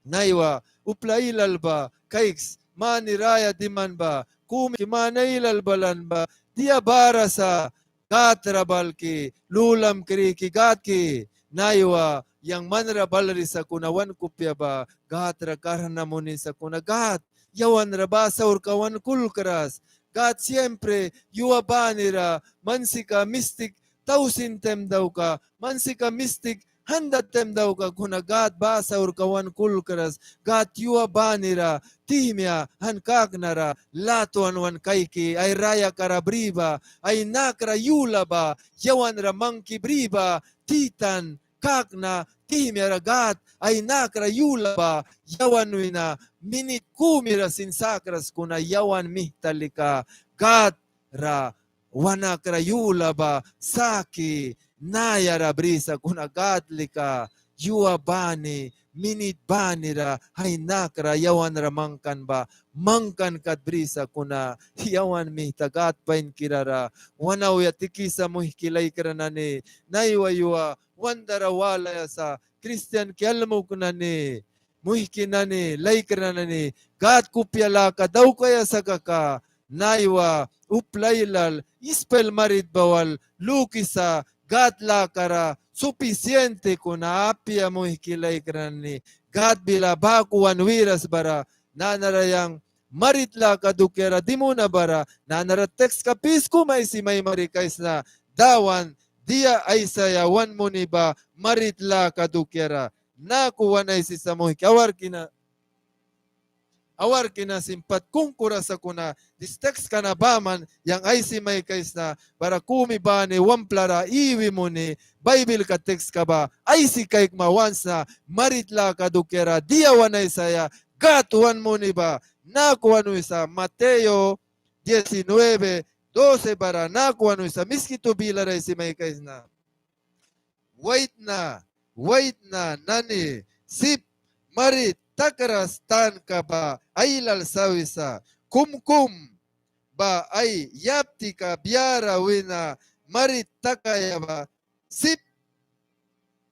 Naiwa upla ailal ba, kaiks, mani raya diman ba, kumi mani ailal balan ba dia bara sa, Gâd ra balki, lulam kriki Gâd ki. Naiwa yang man ra balri sakuna wan kupia ba Gâd ra karna muni sakuna Gâd yawan ra ba saurka wan kulkras. Gâd siempre yua banira man sika mistik tausin taim dauka, man sika mistik handat taim dauka, kuna Gâd ba saurka wan kulkras. Gâd yua banira tihmia an kakna ra latwan wan kaiki, ai rayaka ra bri ba, ai nakra yula ba yawan ra mangki bri ba, titan, kakna, tihmia ra Gâd ai nakra yula ba yawan wina minit kumi ra sin sakras, kuna yawan mihta lika Gâd ra wan nakra yula ba saki naiara brisa, kuna Gâd lika yua bani minit banira ai nakra yawan ra mangkan ba mangkan kat brisa, kuna yawan mita Gâd painkira ra wan auya tikisa, muihki laikra nani. Naiwa yua wan dara walaia sa kristianki almuk nani, muihki nani, laikra nani, Gâd kupia laka daukaia sa kaka, naiwa upla ailal ispail marit ba wal lukisa Gâd lakara suficiente, kuna apia, muihki laikra nani, Gâd bila baku wan wiras bara. Nanara yang marit laka dukiara dimuna bara, nanara tekska pis kum aisi mai marikaisna, Dawan dia aisaia wan muni ba marit laka dukiara. Naku wan aisisa, muihki, awarkina, awarkina sin pat kunkura sa, kuna dis tekska na baman yang aisi maikaisna. Bara kumi bani wamplara iwi muni Baibilka tekska ba aisi kaikma want sna, marit laka dukiara dia wan aisaia Gâd wan muni ba. Naku wan wisa, Mateo diecinueve doce bara naku wan wisa, Miskitu bilara aisi maikaisna. Waitna, waitna nani, sip marit takras tanka ba ailal sa wisa. Kumkum ba ai yaptika biara wina marit takaia ba sip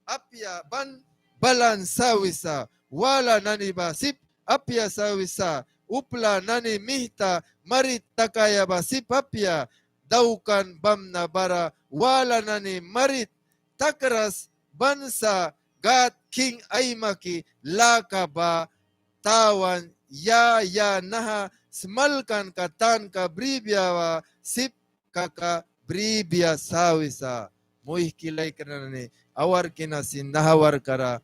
apia ban balan sa wisa. Wala nani ba sip apia sa wisa. Upla nani mita marit takaia ba sip apia. Daukan bamna bara wala nani marit takras ban sa Gâd king aimaki laka ba tawan ya ya naha smalkanka tanka bribia ba sip kaka bribia sa wisa. Muihki laikra nani, awarkina sin naha warkara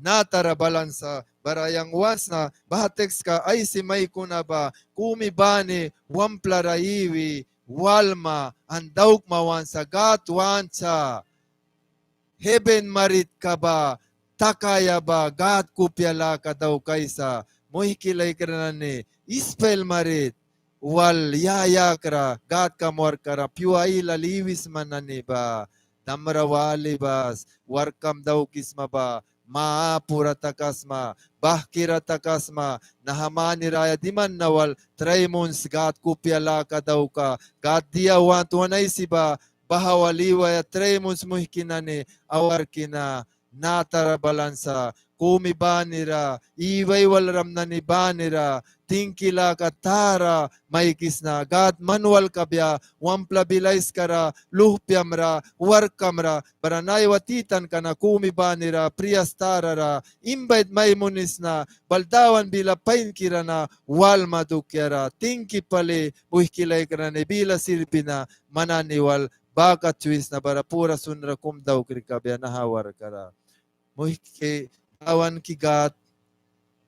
natara balan sa bara yang want sna, baha tekska aisi maikuna ba kumi bani wamplara iwi walma an daukma want sa, Gâd want sa. Heben maritka ba takaia ba Gâd kupia laka daukaisa. Muihki laikra nani, ispail marit wal ya yakra Gâdkam warkka ra pyua ailal iwisma nani ba, damra wali bas, warkkam daukisma ba, ma apura takasma, bahkira takasma, naha mani raya diman na wal trai muns Gâd kupia laka dauka, Gâd dia want wan aisi ba, baha wal iwaia trai muns. Muihki nani, awarkina natara balan sa, kumi banira, iwi aiwalram nani banira, tingki laka tara maikisna. Gâd man wal kabia wampla bila aiskara, luhpiamra, warkkamra, bara naiwa titanka na kumi banira prias tara ra imbait mai munisna, bal Dawan bila painkira na walma dukiara. Tingki pali, muihki laikra nani, bila sirpi na man nani wal baku wisna bara pura sunra kum daukri kabia naha warkka ra. Muihki, Dawanki Gâd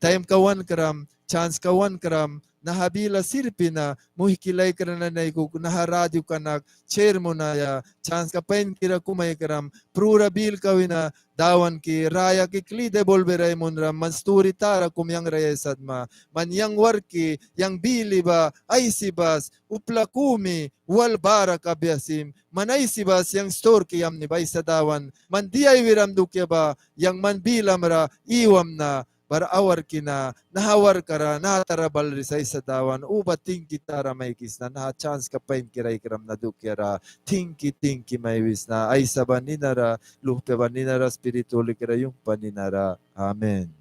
taimka wankram, chanska wankram, naha bila sirpi na, muihki laikra nani, aikuki naha radioka na share munaia, chanska painkira kum aikram, prura bilka wina Dawanki rayaki kli devolver ai munram, man sturi tara kum yang raya aisatma, man yang warkki, yang bili ba aisi bas, upla kumi wal bara kabia sim, man aisi bas yang sturki yamni ba Aisa Dawan, man dia iwiram dukia ba yang man bilamra iwamna. Bara awarkina naha warkka ra natara balri sa Aisa Dawan, uba tingki tara maikisna naha chanska painkira aikram na dukiara. Tingki, tingki mai wisna Aisa ba nina ra, luhpia ba nina ra, Spirit Hulikira yumhpa nina ra. Amén.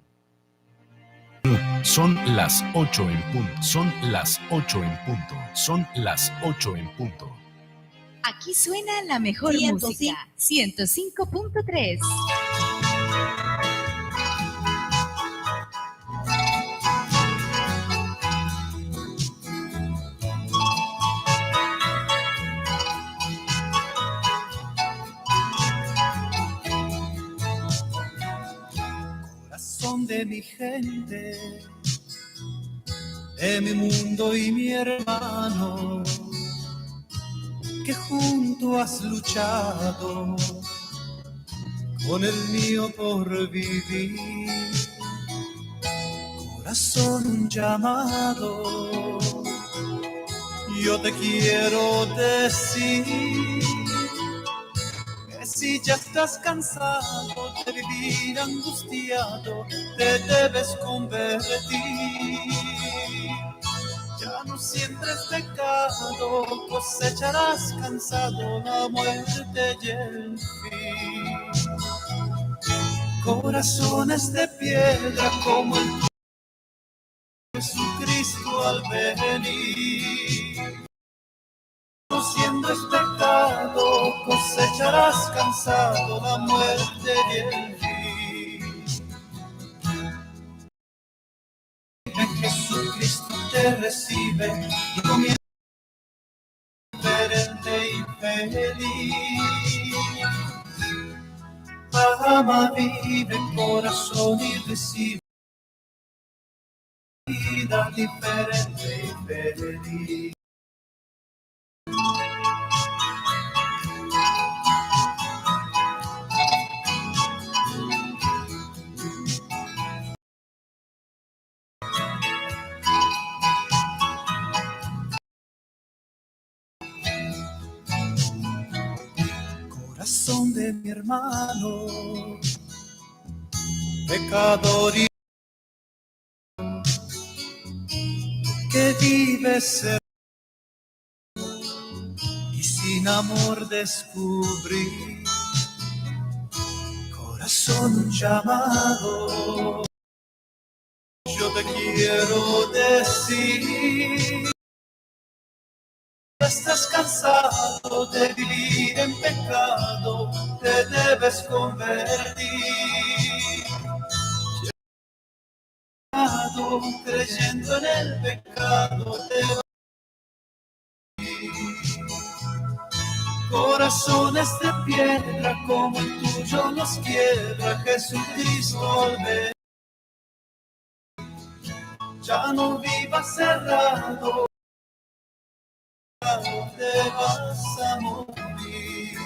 Son las ocho en punto. Son las ocho en punto. Son las ocho en punto. Aquí suena la mejor música. Ciento cinco punto tres. Corazón de mi gente, de mi mundo y mi hermano, que junto has luchado con el mío porvivir. Corazón, un llamado yo te quiero decir, que si Si ya estás cansado de vivir angustiado, te debes convertir. Ya no siembres pecado, cosecharás cansado la muerte y el fin. Corazones de piedra como el Jesucristo al venir. Siendo este pecado, cosecharás cansado la muerte y el fin. Jesucristo te recibe y comienza diferente y feliz. Ama, vive, corazón, y recibe vida diferente y feliz. Corazón de mi hermano, pecador y que vives en y sin amor descubrí. Corazón, un llamado yo te quiero decir. Estás cansado de vivir en pecado, te debes convertir. Creyendo en el pecado te va. Corazones de piedra como el tuyo los quiebra Jesucristo al ver. Ya no vivas cerrado, te vas a morir.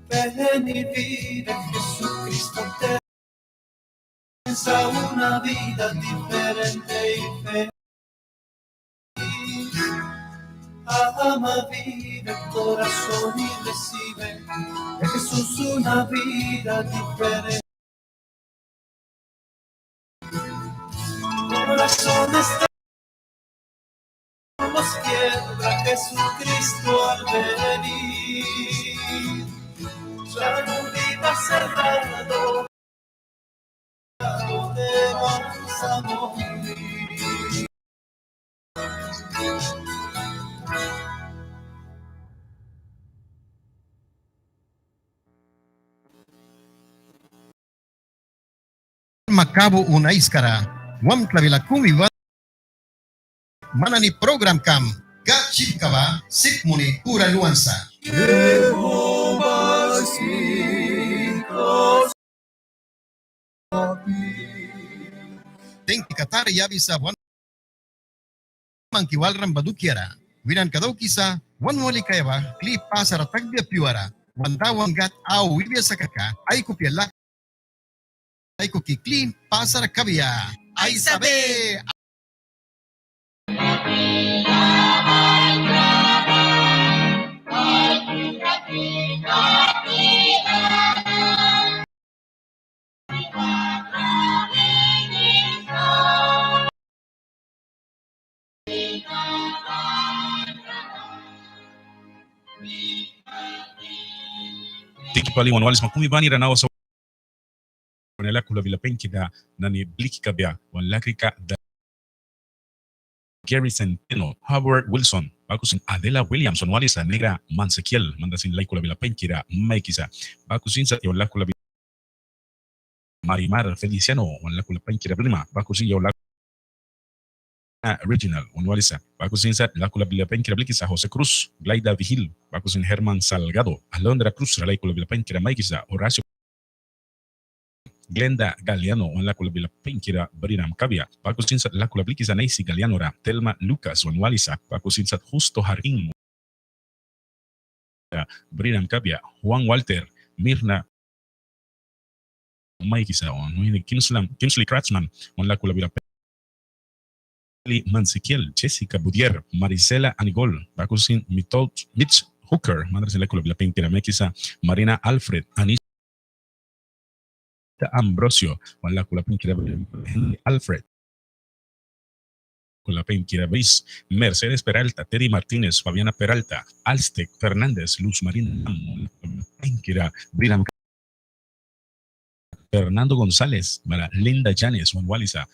Ven y vive, Jesucristo te comienza una vida diferente y feliz. Ama, vive, corazón, y recibe de Jesús una vida diferente. Corazones los quiebra Jesucristo al venir. Ya no vivas cerrado, te vas a morir. Makabu un aiskara wamtla bila kumi ba man nani prugramkam Gad sipka ba sip muni pura luan sa. Tingki ka tara yabisa wan mangki walram ba dukiara. Winanka daukisa wan wali kaia ba kli pasara takbia pyuara. Wan Dawan Gad au wibia sa kaka ai kupia lak ai kuki kli pasara kabia. Aisabe. Tingki pali wan walisma kumi banira nawa sa. Wan lakula bila painkira nani bliki kabia wan lakrika da Gary Centeno, Howard Wilson, baku sin Adela Williams wan walisa, Negra Mansekiel, man ra sin lakula bila painkira maikisa, baku sin sat yawan lakula bila Marimar Feliciano wan lakula painkira brima, baku sin yawan lakula Reginald wan walisa, baku sin sat lakula bila painkira blikisa, José Cruz, Glaida Vigil, baku sin Germán Salgado, Alondra Cruz ra lakula bila painkira maikisa, Horacio Glenda Galeano wan lakula bila painkira brinam kabia, baku sin sat lakula blikisa, Naisy Galeano ra, Telma Lucas wan walisa, baku sin sat Justo Jardín brinam kabia, Juan Walter, Mirna maikisa, wan wini Kinsley, Kinsley Kratzman wan lakula bila painkira Mansekiel, Jessica Budier, Marisela Anigol, baku sin Mitch Booker, madres en la kula bila painkira mekisa, Marina Alfred, Anita Ambrosio, wala kula painkira Alfred. Kula painkira bris, Mercedes Peralta, Teddy Martínez, Fabiana Peralta, Alstec Fernández, Luz Marina, painkira Briram Fernando González, bara Linda Llanes, wan walisa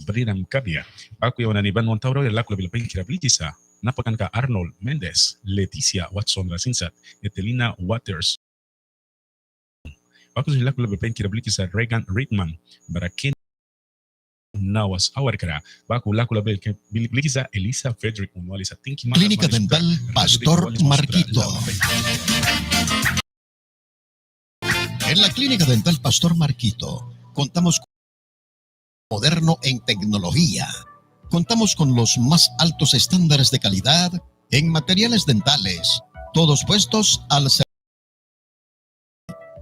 Briram Kabia. Baku yawan nani ban wan taura la kula bila painkira blikisa. Napakanka Arnold Méndez, Leticia Watson Racinsat, Etelina Waters. Baku la kula bila painkira blikisa Reagan Rickman, bara Ken Nawas Awarkara. Baku la kula bila blikisa Elisa Frederick, wan walisa tinki mana. Clínica Dental Pastor Marquito. En la Clínica Dental Pastor Marquito contamos con moderno en tecnología. Contamos con los más altos estándares de calidad en materiales dentales, todos puestos al ser-.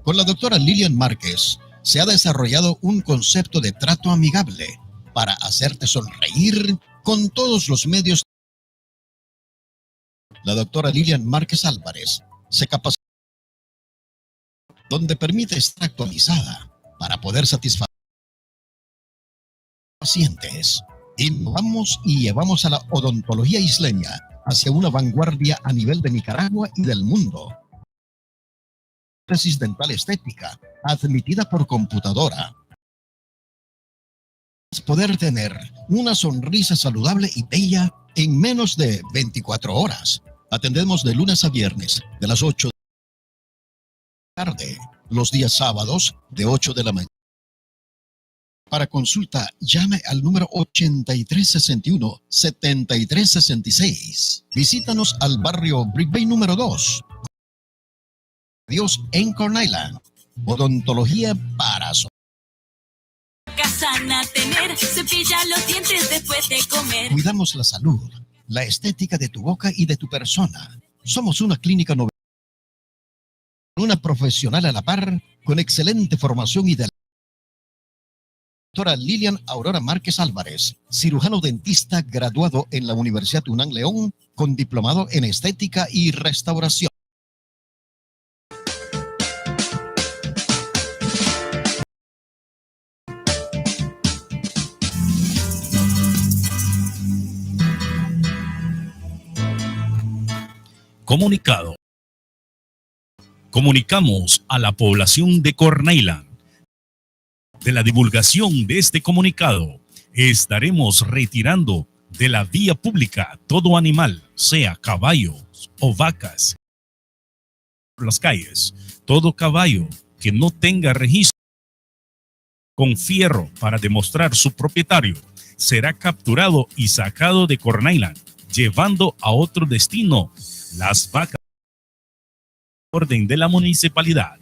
Con la doctora Lilian Márquez se ha desarrollado un concepto de trato amigable para hacerte sonreír con todos los medios. La doctora Lilian Márquez Álvarez se capacita donde permite estar actualizada para poder satisfacer pacientes. Innovamos y llevamos a la odontología isleña hacia una vanguardia a nivel de Nicaragua y del mundo. Prótesis dental estética, admitida por computadora. Poder tener una sonrisa saludable y bella en menos de veinticuatro horas. Atendemos de lunes a viernes, de las ocho de la tarde, los días sábados, de ocho de la mañana. Para consulta, llame al número ochenta y tres sesenta y uno, setenta y tres sesenta y seis. Visítanos al barrio Brick Bay número dos. Dios en Corn Island. Odontología para su... Sana tener, cepilla los dientes después de comer. Cuidamos la salud, la estética de tu boca y de tu persona. Somos una clínica novedosa, una profesional a la par, con excelente formación y de... Doctora Lilian Aurora Márquez Álvarez, cirujano dentista graduado en la Universidad UNAM León, con diplomado en estética y restauración. Comunicado. Comunicamos a la población de Corn Island. De la divulgación de este comunicado, estaremos retirando de la vía pública todo animal, sea caballos o vacas, por las calles. Todo caballo que no tenga registro con fierro para demostrar su propietario será capturado y sacado de Corn Island, llevando a otro destino las vacas. Orden de la municipalidad.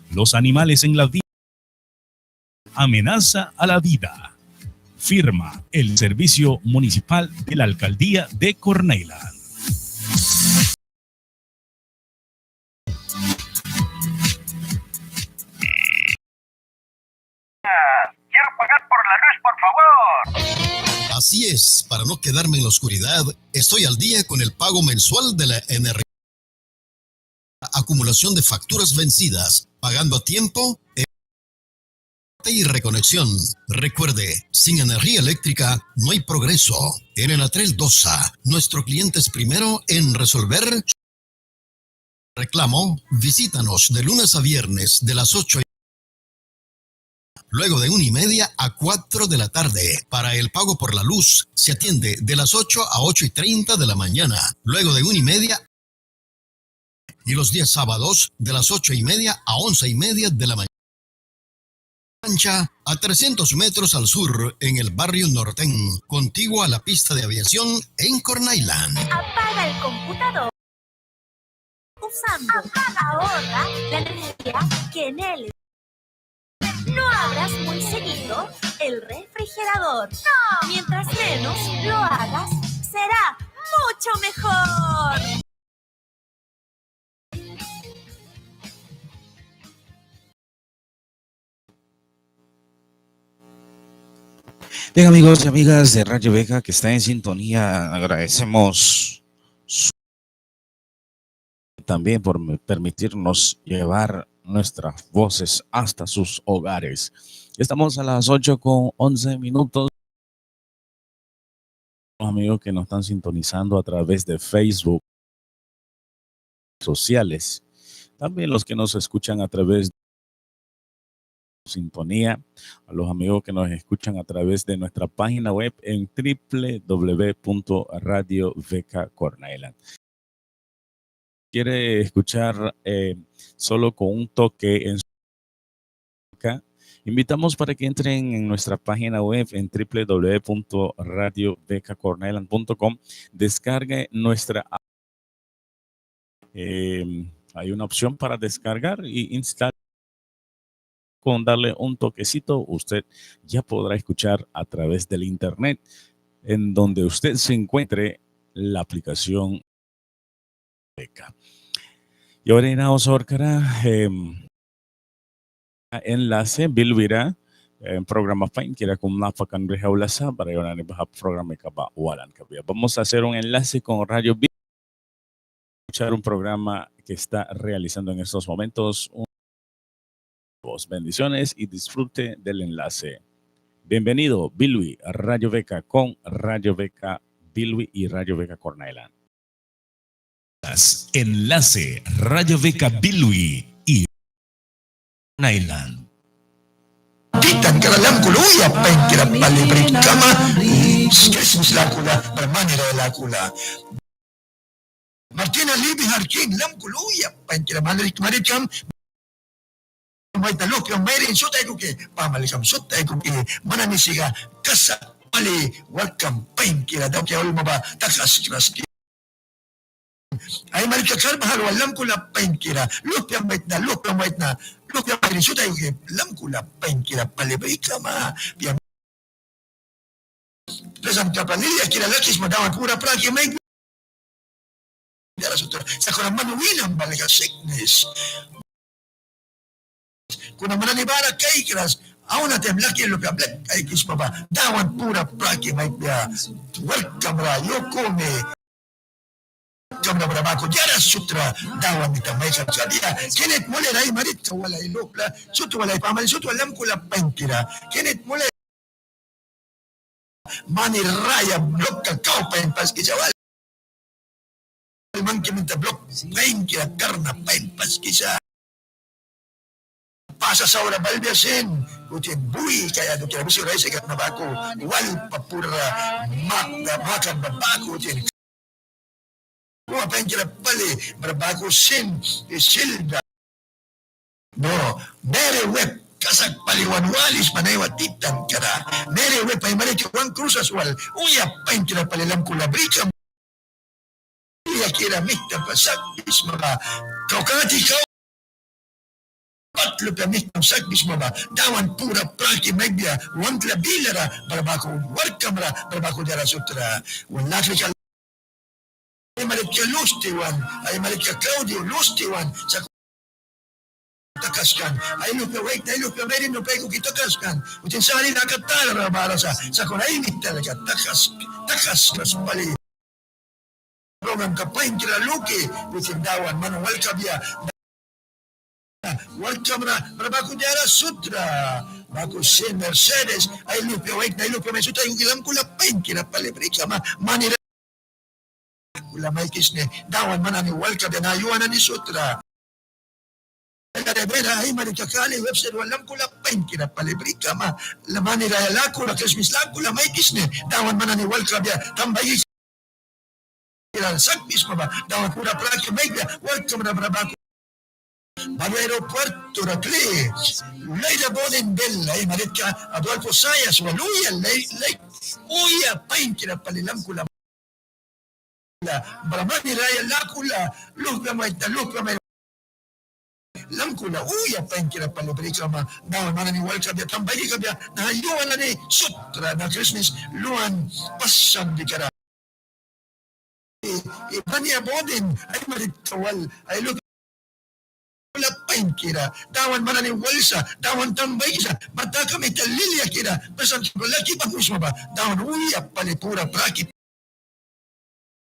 Los animales en la vía, amenaza a la vida. Firma el Servicio Municipal de la Alcaldía de Corn Island. Quiero pagar por la luz, por favor. Así es, para no quedarme en la oscuridad, estoy al día con el pago mensual de la energía. Acumulación de facturas vencidas, pagando a tiempo, eh, y reconexión. Recuerde, sin energía eléctrica no hay progreso. En Enatrel Dosa, nuestro cliente es primero en resolver reclamo. Visítanos de lunes a viernes de las ocho, luego de una y media a cuatro de la tarde. Para el pago por la luz, se atiende de las ocho a ocho y treinta de la mañana, luego de una y media, y los días sábados de las ocho y media a once y media de la mañana. Ancha, a trescientos metros al sur, en el barrio Nortén, contiguo a la pista de aviación en Corn Island. Apaga el computador usando Apaga Ahorra la energía que en él. No abras muy seguido el refrigerador. No. Mientras menos lo hagas, será mucho mejor. Bien, amigos y amigas de Radio Veja que está en sintonía, agradecemos su también por me-, permitirnos llevar nuestras voces hasta sus hogares. Estamos a las ocho con once minutos. Los amigos que nos están sintonizando a través de Facebook, sociales, también los que nos escuchan a través de sintonía, a los amigos que nos escuchan a través de nuestra página web en triple w punto radio v k Corn Island. Quiere escuchar, eh, solo con un toque en su, invitamos para que entren en nuestra página web en triple w punto radio v k corn island punto com, descargue nuestra app. Eh, hay una opción para descargar y instalar. Con darle un toquecito, usted ya podrá escuchar a través del internet, en donde usted se encuentre la aplicación Veka. Yawan nani, naha saurkara, em, enlace Bilwi ra, em, programa painkira kum napakan brih aula sa, bara yawan nani baha programa ka ba walan kabia. Vamos a hacer un enlace con Radio Bilwi, escuchar un programa que está realizando en estos momentos un Bendiciones y disfrute del enlace. Bienvenido, Bilwi, a Radio Veka con Radio Veka Bilwi y Radio Veka Corn Island. Enlace Radio Veka Bilwi y Corn Island. Titan kara lamkula uya painkira pali bri kama, Krismas lakula, bara mani raya lakula. Martina Libi Harkin lamkula uya painkira mani raya maritkam. Maitna luhpia mairin sut aikuki, pamalikam sut aikuki, man nani sika kasak pali warkkam painkira dauki aulma ba takaskras ki. Ai maritka karbahal wal lamkula painkira, luhpia maitna, luhpia maitna, luhpia mairin sut aikuki, lamkula painkira pali bri kama, bia Presantka pali lilia kira lakisma Dawan pura praki mai. Diara sutra, sakuna man wina ba lika siknis. Kuna man nani bara kaikras, auna taim laki lupia blak aikisma ba, Dawan pura praki mai bia. Warkkam ra, yu kumi. Kamra bara baku diara sutra, Dawan mita mai kaka dia. Kenneth Muller ai maritka wal ai lupla, sut wal ai pamali, sut wal lamkula painkira. Kenneth Muller. Mani raya blokka kau pain paskisa wal. Manki minta blok painkira karna pain paskisa. Pasa saura balbia sin, witin bui kaia dukiara bisi raisikatna baku, walpa pura makda makan ba baku witin. Kua painkira pali, bara baku sin, Isilda. No, Mary Webb, kasak pali wan walisma naiwa titan kara. Mary Webb ai maritka wan krusas wal, uya painkira pali lamkula brikam. Uya kira mihta ba sakbisma ba. Kau kati kau. Pat lupia mihtam sakbisma ba. Dawan pura praki mai bia. Wan kla bilara, bara baku warkkamra, bara baku diara sutra. Wan lakrika. Ai maritka Lusti wan, ai maritka Claudio Lusti wan, sakuna takaskan, ai lupia waitna, ai lupia mairin nu paikuki takaskan, witin sari laka tara bara sa, sakuna ai mihta laka takask, takaskras pali. Programka painkira luki, witin Dawan man wal kabia. Warkkamra, bara baku diara sutra. Baku sin Mercedes, ai lupia waitna, ai lupia mairin sut aikuki lamkula painkira pali brikama, mani ra kula maikisni, Dawan man nani wal kabia naha yua nani sutra. Ai maritka Kali Webster wal lamkula painkira pali brikama, mani raya lakula, Krismas lakula maikisni, Dawan man nani wal kabia, tambaiki kira sakbisma ba, Dawan pura praki maikbia, warkkamra bara baku. Baku aeropuerto ra kli. Laida Boden Bell, ai maritka Adolfo Sayas wal uya, lai, lai, uya painkira pali lamkula. Bara mani raya lakula, luhpia maitna, luhpia mairin. Lamkula uya painkira pali brikama, Dawan man nani wal kabia, tambaiki kabia, naha yua nani sutra, naha Krismas luan pasan dikara. I, i Bania Bodin, ai maritka wal, ai lupia painkira, Dawan man nani wal sa, Dawan tambaiki sa, bara taka mihta lilia kira, presantka laki banghwisma ba, Dawan uya pali pura praki.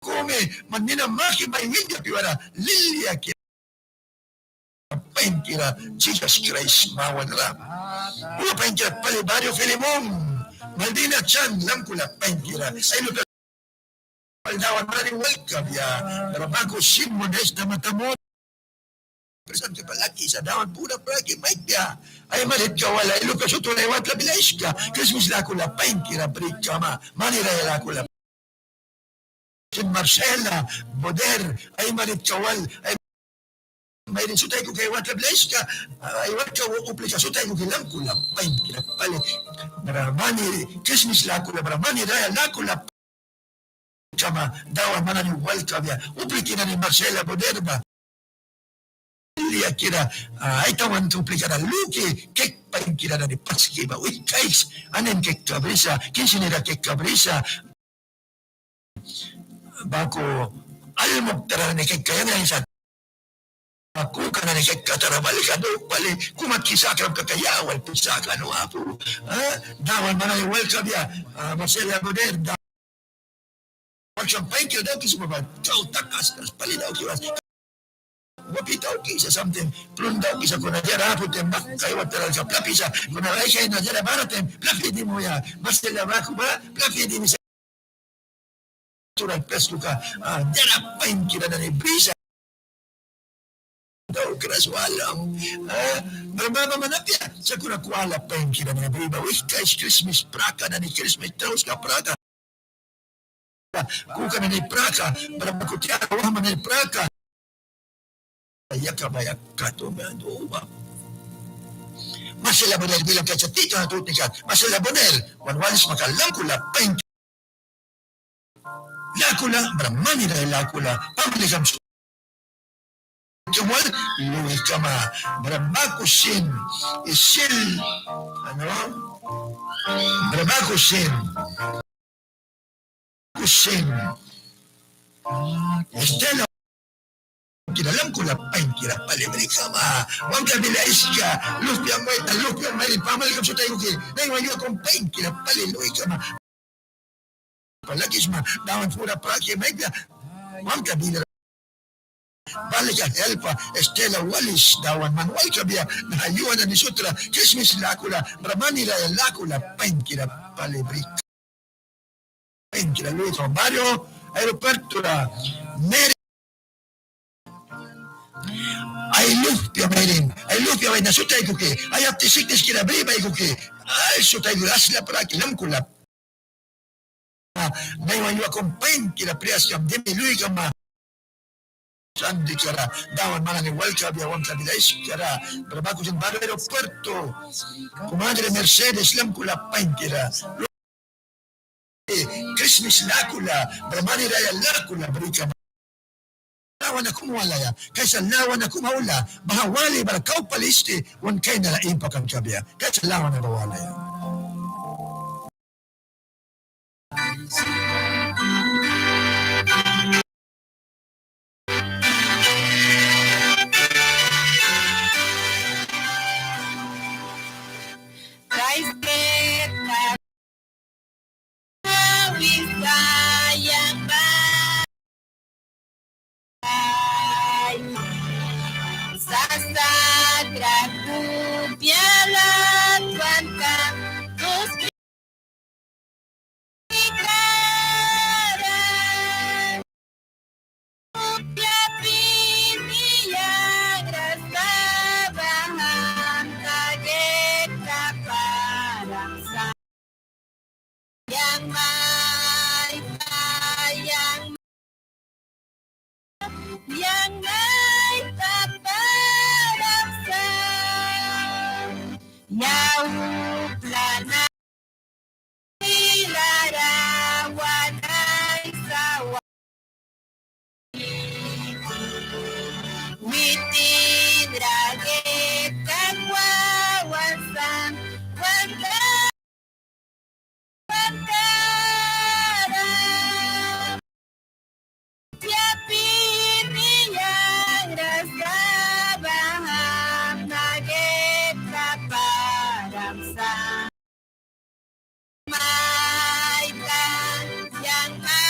kumi man nina maki mai wiaia piuara liliakira painkira Jisas Kraist mawanra. Ula painkira pali barrio Filemón, Malvina Chan, lamkula painkira. Ai luka Dawan man nani wal kabia. Bara baku sin munisma tamata mun Presente palakisa Dawan pura praki maikbia. Ai maritka wal ai luka sut wal ai watla bila aiska Krismis lakula painkira bri kama. Mani raya lakula. Sin Marcela Boder ai maritka wal ai mairin sut aikuki ai watla bila aiska. Ai watla uplika sut aikuki lamkula painkira pali. Bara mani Krismis lakula bara mani raya lakula kama Dawan man nani wal kabia. Uplika nani Marcela Boder ba. Liliakira, ah, ai tawan uplika ra luki kek painkira nani paski ba wih kais. Anin kek kabrisa, kinsinira kek kabrisa. Baku almuk tara nani kek kaia nani sa. Kuka nani kek katara balika duk pali, kumat ki sakram kaka ya wal pi saka nu apu. Ah, Dawan man nani wal kabia, ah, Marcela Boder, Dawan wal kabia painkira daukisa ba, kau takaskas pali daukisa. Wapi daukisa samting, plun daukisa kuna diara apu taim ba, kai watara lika plapisa, kuna ai kaina diara bara taim, plapi dimuya, Marcela baku ba, plapi dimisa. Natural plaskuka, ah, diara painkira nani brisa. Daukras wala. Ah, bara mama man apia, sakuna kwala painkira nani bri ba wih kais Krismis praka nani, Krismis trauska praka. Kuka nani praka, bara baku tiara wahma nani praka. Yaka ba yaka tu me andu ba. Marcela Boner bilam kaisa tita tutnika. Marcela Boner, wan walisma ka lamkula pain. Lakula, bara mani raya lakula. Pamali kam su. Kemwal, lui kama, bara baku sin. Isil, ano? Bara baku sin. Kusin. Estela. Kira lamkula painkira pali bri kama. Wanka bila aiska. Luhpia maita, luhpia mairin pamali kam sut aikuki. Naiwa yua kum painkira pali lui kama. Palakisma, Dawan pura praki maikbia. Wanka bila. Balika helpa, Estela walis, Dawan man wal kabia, naha yua nani sutra, Krismis lakula, bara mani raya lakula, painkira pali bri. Painkira lui kama barrio, aeropuerto ra, Meri. Ai luhpia mairin, ai luhpia mairin na sut aikuki, ai apti sikniskira bri ba aikuki, ai sut aikuki, asla praki lamkula. Naiwa yua kum painkira prias kam dimi lui kama. Sandikara, Dawan man nani wal kabia wanka bila aiskara, bara baku sin barrio aeropuerto, comadre Mercedes lamkula painkira. Krismis lakula, bara mani raya lakula bri kama. Lawana kum walaia, kaisa lawana kum aula, baha wali bara kau pali isti, wan kainara impakan kabia, kaisa lawana ba walaia. Yang mai ta, yang, yang mai ta param sa. Yau plana. Ilara wanai sawa. Witin ragit kakwa wansan, wansan, wansan. Siapini yang rasa baham nagit kaparam sa. Maikan yang ma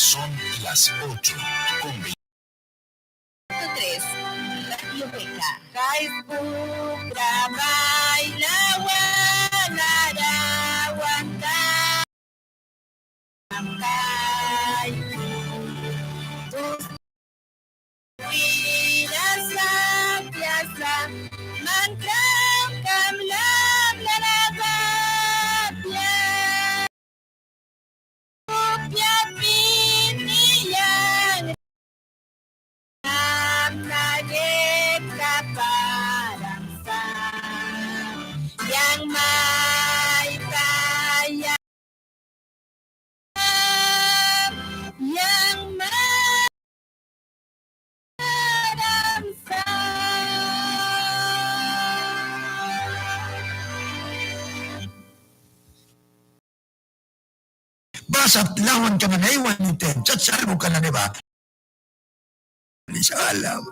Son las ocho con veinte. Tres, Radio Beca. Kaisku trabai lawan, lawan, kai. Tus wiras sapiasa, man kram kam lam lala bapia. Upia pini yang Namna get kaparam sa, yang mai taya, yang maram sa. Baha sat lawanka nani aiwani taim, sat sa almuka nani ba. Salam.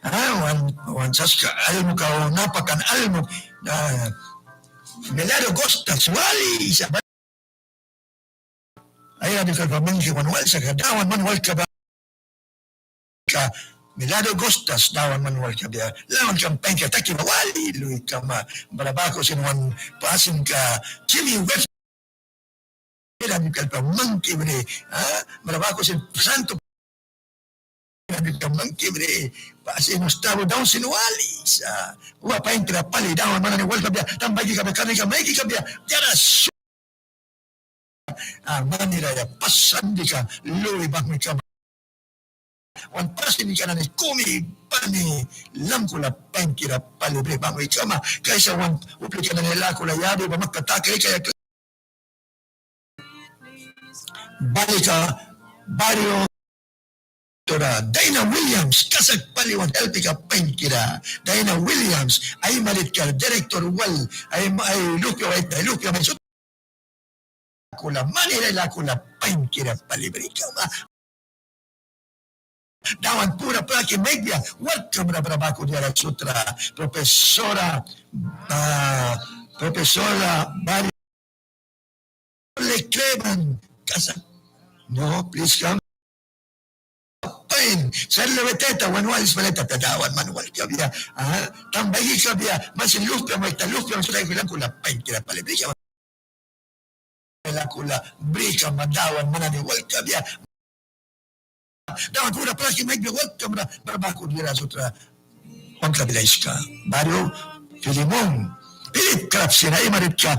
Ah, wan, wan saska almuka o napakan almuk. Ah, Milagro Gostas wali sa ba. Ai, radioka ba mangki wan wal sa ka Dawan man wal kabia. Ka Milagro Gostas Dawan man wal kabia. Lawan kam painkira taki ba wali lui kama. Bara baku sin wan pasin ka Jimmy Webb. Radioka ba mangki bri. Ah, bara baku sin santo. Radioka ba mangki bri. Pasin Gustavo Daun sin wali sa. Ua painkira pali Dawan man nani wal kabia. Tam baiki kabia, karnika maiki kabia. Tiara su Ah, manira ya pasan dika lui banghwi kama. Wan pasin dika nani kumi bani lamkula painkira pali bri banghwi kama. Kaisa wan uplika nani lakula yabi ba mahka taka ika ya. Balika barrio Tora Daina Williams, kasak pali wan helpika painkira. Daina Williams, ai maritka director wal, ai, ai luhpia waitna, ai luhpia mai sut. Lakula manira lakula painkira pali bri kama. Dawan pura praki maikbia wark kamra bara baku diara sutra. Profesora, ah, profesora Bari Lekleban, kasa. No, please come. Pain, sarle beteta, wan wal spaleta, ta Dawan man wal kabia. Aha, tam baiki kabia, man sin luhpia mai ta, luhpia mai sut ai kula painkira pali bri kama. Lakula bri kama Dawan man nani wal kabia. Dawan pura praki maikbia wark kamra bara baku diara sutra. Wan kabia aiska. Barrio Filimón. Pilip krap sin ai maritka.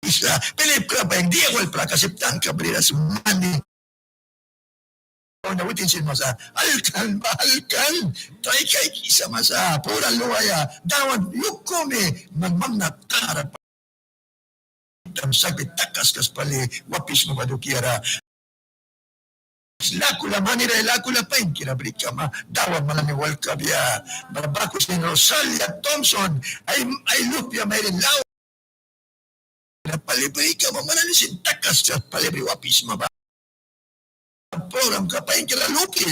Isa, Pilip krap ba yang dia wal praka sip tanka briras mani. Ona witin sin masa, alkan ba alkan. Trai kaikisa masa, pura luaia. Dawan yukumi, man mamna tara Tam sakbi takaskas pali wapisma ba dukiara. Lakula manira lakula painkira bri kama, Dawan man nani wal kabia. Bara baku sin Rosalia Thompson, ai, ai luhpia mairin lau. Pali bri kama, man nani sin takaskas pali bri wapisma ba. Programka painkira luki,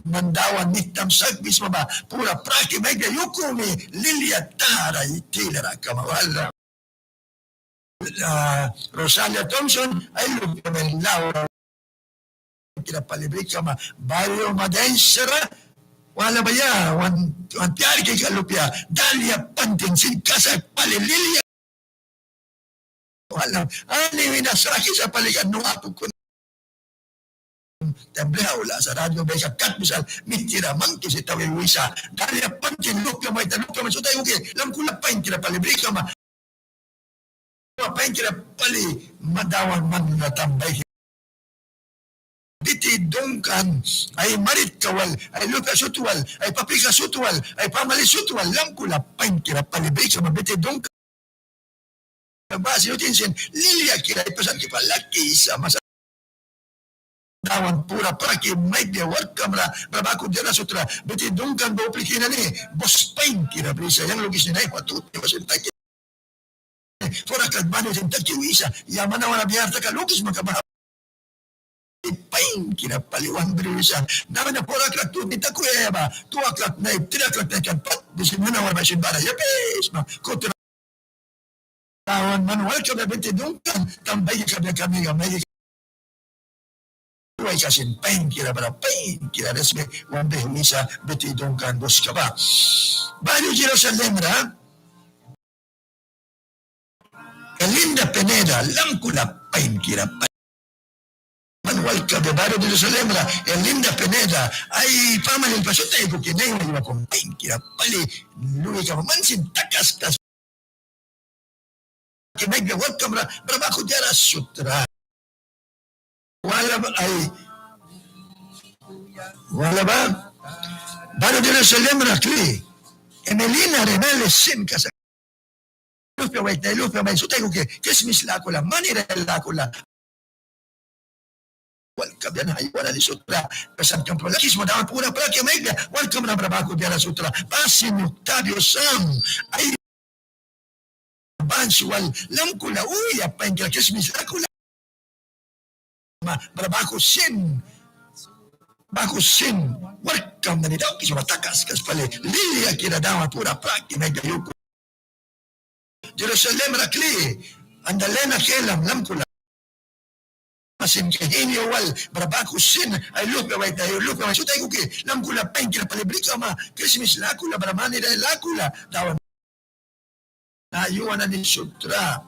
man Dawan mihtam sakbisma ba, pura praki maikbia yukumi, lilia tara tilara kama wala. Ah, Rosalia Thompson, ai luhpia mai Laura. Kira pali bri kama, Barrio Madencera, wala ba ya, wan, wan tiarki ka luhpia, Dalia Pantin sin kasak pali lilia. Wala, ani wina sakisa pali ka nu apu kuna. Taim bri aula sa radio beka kat misal, mihtira mangki si tawi wisa. Dalia Pantin luhpia mai ta, luhpia mai sut ai uki, lamkula painkira pali bri kama. Painkira pali, man Dawan man na tam baiki. Biti Duncan, ai maritka wal, ai luhpia sut wal, ai papika sut wal, ai pamali sut wal, lamkula painkira pali bri kama Biti Duncan. Bas, yu witin sin, lilia kira, ai pasan ki pali lakisa masa. Dawan pura praki maikbia wark kamra, bara baku diara sutra, Biti Duncan ba uplika nani, bos painkira brisa, yang lukisma nani ai patu, ai pasan taki. Four o'clock bani sin taki wisa, ya man na wan biar taka lukisma ka ba. Painkira pali wan brisa. Naha na four o'clock tu ni takuya ba, two o'clock nai, three o'clock nai kan pat, bisin man na wan ba sin bara, ya bisma, kutra. Tawan man wal kabia Biti Duncan, tam baiki kabia kami ka mai. Lika sin painkira bara painkira, respe wan bih wisa biti dunkan buska ba. Baha Jerusalem ra Erlinda Pineda, lamkula painkira pali. Man wal kabia baha Jerusalem ra, Erlinda Pineda, ai pamali lupia sut aikuki naiwa yua kum painkira pali, lui kama man sin takaskas. Ki maikbia wal kamra, bara baku diara sutra. Wala ba, ai. Wala ba. Baha Jerusalem ra kli. Emelina Renales sin kasa. Luhpia waitna, luhpia main sut aikuki, Krismis lakula, manira lakula. Wal kabia na ai wan nani sutra, pesan kampra lakisma Dawan pura praki maikbia, wal kamra bara baku diara sutra, pasin Octavio Sam, ai Ban su wal lamkula uya painkira Krismis lakula. Ma, bara baku sin. Baku sin. Warkam nani daukisma ba takaskas pali. Lilia kira Dawan pura praki maikbia yuku. Jerusalem ra kli. Andalena Kelam lamkula. Masin ke hinio wal, bara baku sin, ai luhpia waitna, ai luhpia waitna sut aikuki, lamkula painkira pali bri kama, Krismis lakula, bara manira lakula, Dawan. Na yua nani sutra,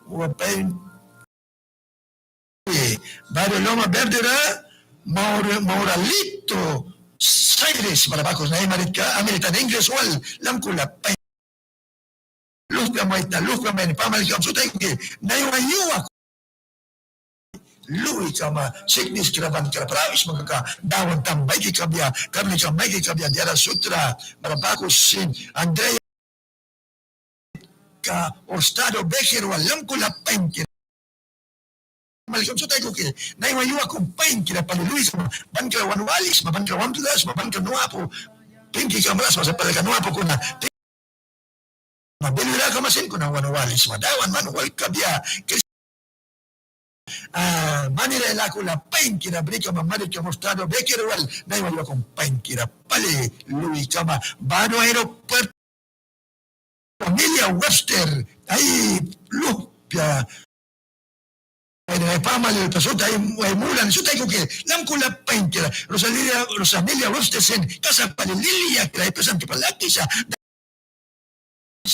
wa pain. Baha Loma Verde ra, Maura, Mauralito, Saires, bara baku, na Amerika, Amerika, Inglis wal, lamkula pain. Luhpia maitna, luhpia main, pamali kama sut aikuki, naiwa yua. Lui kama, siknis kira ban kira, prawisma kaka, Dawan tam maiki kabia, karnika maiki kabia, diara sutra, bara baku sin, Andrea, ka, Orstado Becker wal lamkula painkira. Mali kum sut aikuki, naiwa yua kum painkira pali lui kama, ban kira wan walisma, ban kira wan blasma, ban kira nu apu, pinki kama blasma, sa pali ka nu apu kuna, ma bili ra kama sin kuna wan walisma, Dawan man wal kabia, kris-, ah, manira lakula painkira bri kama, mali kum Orstado Becker wal, naiwa yua kum painkira pali, lui kama, baha aeropuerto Rosalia Webster, ai luhpia. Ai, ai pamali lupia sut, ai, ai mulan sut aikuki, lamkula painkira. Rosalia, Rosalia Webster sin, kasa pali lilia kira, ai pesan ki pali lakisa.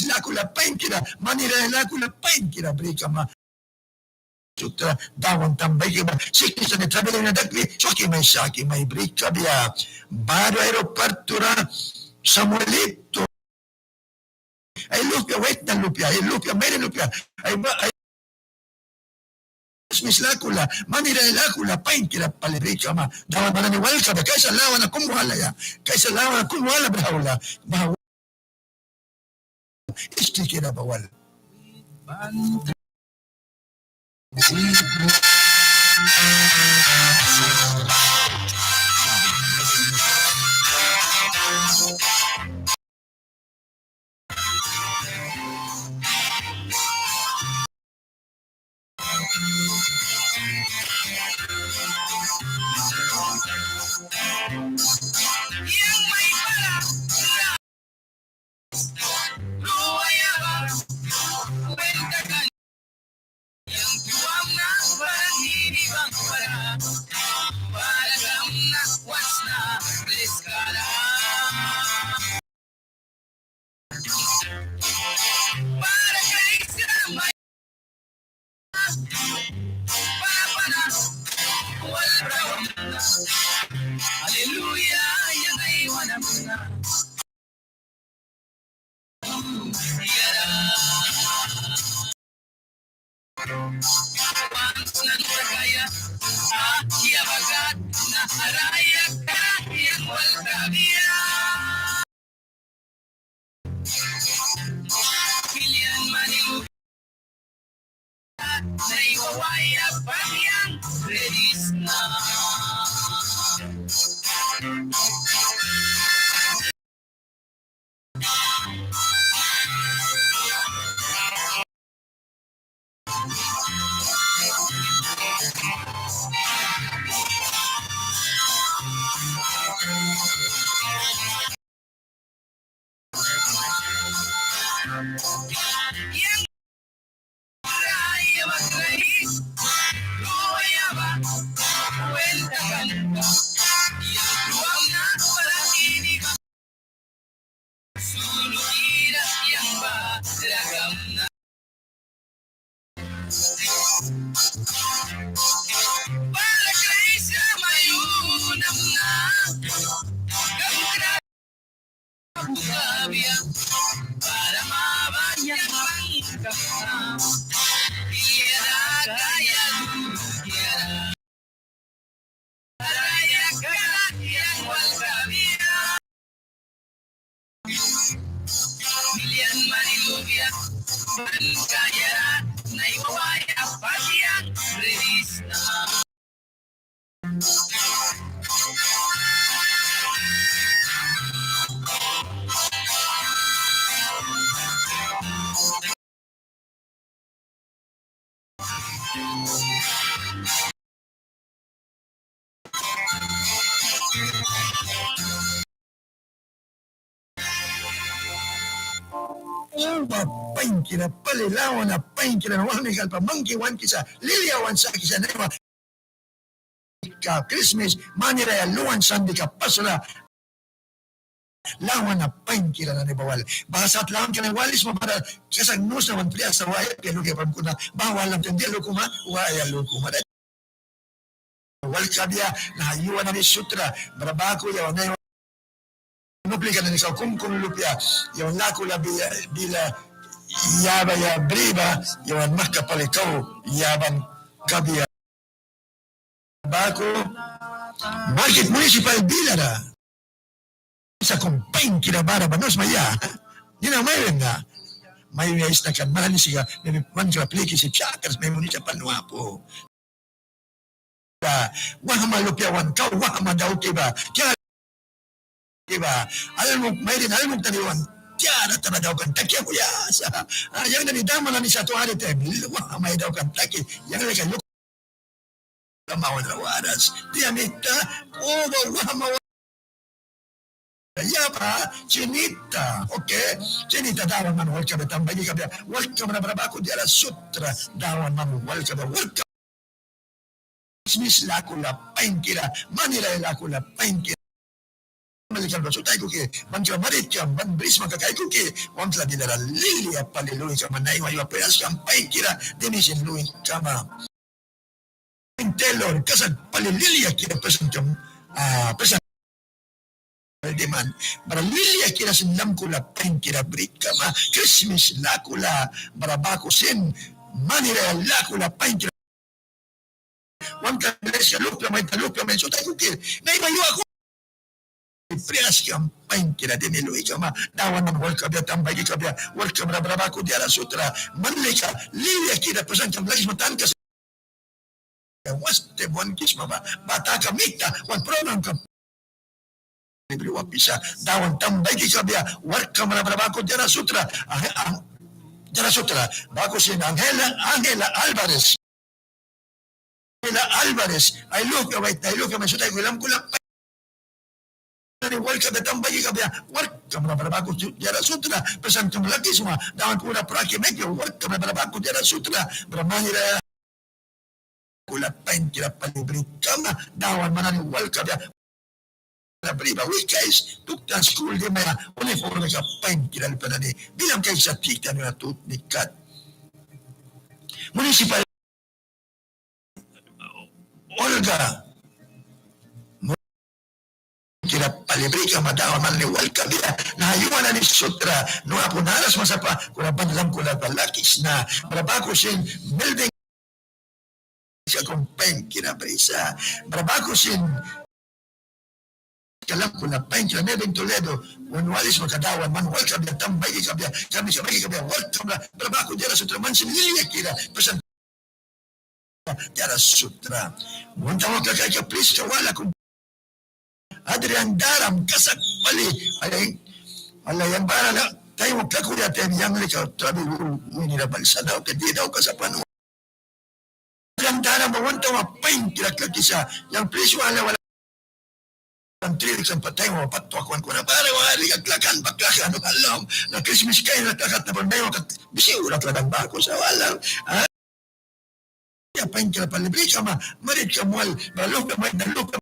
Lakula painkira, manira lakula painkira bri kama. Sutra, Dawan tam maiki ba, siknis nani trabil nani dakbi, swaki mai saki mai bri kabia. Baha aeropuerto ra, Samuelito. Ai luhpia waitna lupia, ai luhpia mairi lupia, ai ba, ai Krismis lakula, manira lakula, painkira pali bri kama, Dawan man nani wal kabia, kaisa lawana kum walaia, kaisa lawana kum wala bri aula, ba Isti kira ba wal. Uba painkira pali, lawana painkira na wahmi kalpa mangki wankisa, lilia wan sakisa naiwa ka Krismis maniraya luan sandika pasra. Lawana painkira nani ba wal. Baha sat lawanka nani walisma bara kasak nusna wan priasa waya pia luki pamkuna. Baha walam ten dia lukuma, waya lukuma. Wal kabia naha yua nani sutra, bara baku yawan naiwa uplika nani sa kum kum lupia, yawan lakula bila, bila yaba ya bri ba, yawan mahka pali kau yaban kabia. Baku market municipal bilara sa kum painkira bara ba nusma ya. Nina mai wenga, mai wenga isna kan mana ni sika, mebi man kira pliki si chakras mai municipal nu apu. Wahma lupia wan kau wahma dauki ba. Tiara ba. Almuk mairin almuk tani wan tiara tara daukan taki apu ya sa. Yang nani dama nani satu hari tem wahma daukan taki. Yang leka luk kama wan ra waras. Dia mita uba wahma wan yaba, Chinita, oke? Chinita Dawan man wal kabia, tambaiki kabia, wal kamra bara baku diara sutra, Dawan man wal kabia, wal kabia. Krismis lakula painkira, manira lakula painkira. Mali kalba sut aikuki, ban kira maritka, ban brisma kaka aikuki, wamtla dilara lilia pali lui kama naiwa yua peras kam painkira, dimisin lui kama. Tailor, kasak pali lilia kira pesan kam, ah, pesan diman. Bara lilia kira sin lamkula painkira bri kama, Krismis lakula, bara baku sin, manira lakula painkira. Wan kabia lupia mai ta lupia mai sut aikuki. Naiwa yua ku Prias kam painkira dimi lui kama, Dawan man wal kabia, tambaiki kabia, wal kamra bara baku diara sutra, man lika lilia kira pesan kam lakisma tanka sa. Waste wan kisma ba, ba taka mita, wan program kam. Bri wapisa, Dawan tambaiki kabia, wal kamra bara baku diara sutra, ah, ah, diara sutra, baku sin Angela, Angela Alvarez. Angela Alvarez, ai lupia mai, ai lupia mai sut aikuki lamkula. Nani wal kabia, tambaiki kabia, wal kamra bara baku diara sutra, pesan kam lakisma, Dawan kura praki meki, wal kamra bara baku diara sutra, bara manira kula painkira pali bri kama, Dawan man nani wal kabia. Bri ba wikais, tuktan skul dimaia, uniforme ka painkira lupia nani, bilam kaikisa tiktan na tutni kat. Municipal Olga. Kira pali bri kama, Dawan man nani wal kabia, naha yua nani sutra, nu apu naras ma sapa, kuna ban lamkula ba lakisna, bara baku sin Melvin Sa kum painkira brisa. Bara baku sin kalam kuna painkira Melvin Toledo. Wan walisma ka Dawan man wal kabia, tambaiki kabia, kami tambaiki kabia, wal kabia. Bara baku diara sutra man sin lilia kira. Pesan diara sutra. Wan tawa kaka ka plis ka wala kum Adrian Daram kasak pali. Ala yang bara la taim wak kakuya taim yang lika trabil wini ra bal sa dau ka dia dau ka sa panu. Adrian Daram ba wan tawa painkira klakisa yang plis wala wala. Kan tri kan pa taim wak pat wak wan kuna bara wala lika klakan ba klakan wala. Na Krismis kain ra klakan na ba nai wak bisi ura klakan baku sa wala. Ya painkira pali bri kama, maritka wal, bara luhpia maitna luhpia.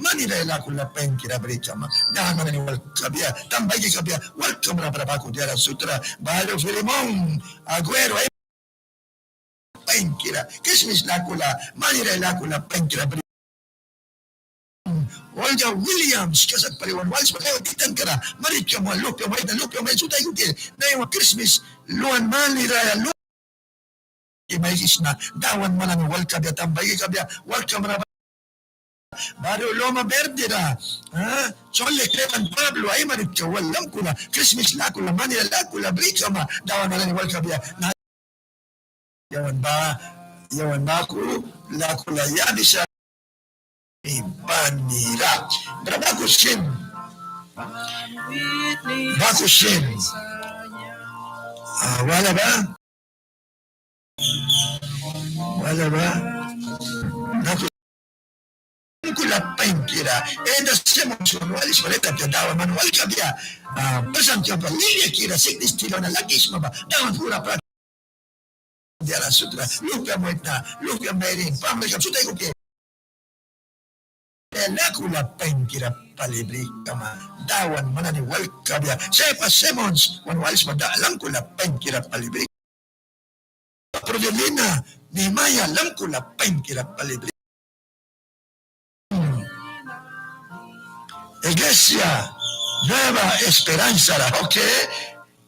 Mani ra lakula painkira bri kama. Dawan man nani wal kabia, tambaiki kabia, wal kamra bara baku diara sutra, balu Filimon, Aguero, ai painkira, Krismis lakula, mani ra lakula painkira bri. Olga Williams, kasak pali wan walisma, naiwa titan kara, maritka wal, luhpia maitna luhpia mai sut aikuki, naiwa Krismis luan mani ra luan. Ki maikisna, Dawan man nani wal kabia, tambaiki kabia, wal kamra bara. Barrio Loma Verde ra, ah, Chole Cleman Pablo, ai maritka wal lamkula, Krismis lakula, manira lakula, bri kama, Dawan man nani wal kabia, na yawan ba, yawan baku, lakula yabisa, banira. Bara baku sin. Baku sin. Ah, wala ba? Wala ba? Naku kula painkira. Eda Simons wan walisma, leta pia Dawan man wal kabia. Ah, pasan tiempo lilia kira, siknis tila na lakisma ba. Dawan pura pra diara sutra, luhpia muitna, luhpia mairin, pamrika sutai kuki. Lakula painkira pali bri kama, Dawan man nani wal kabia. Sepa Simons wan walisma, da, lamkula painkira pali bri. Prodelina, Nehemiah, lamkula painkira pali bri. Iglesia Nueva Esperanza ra, ok.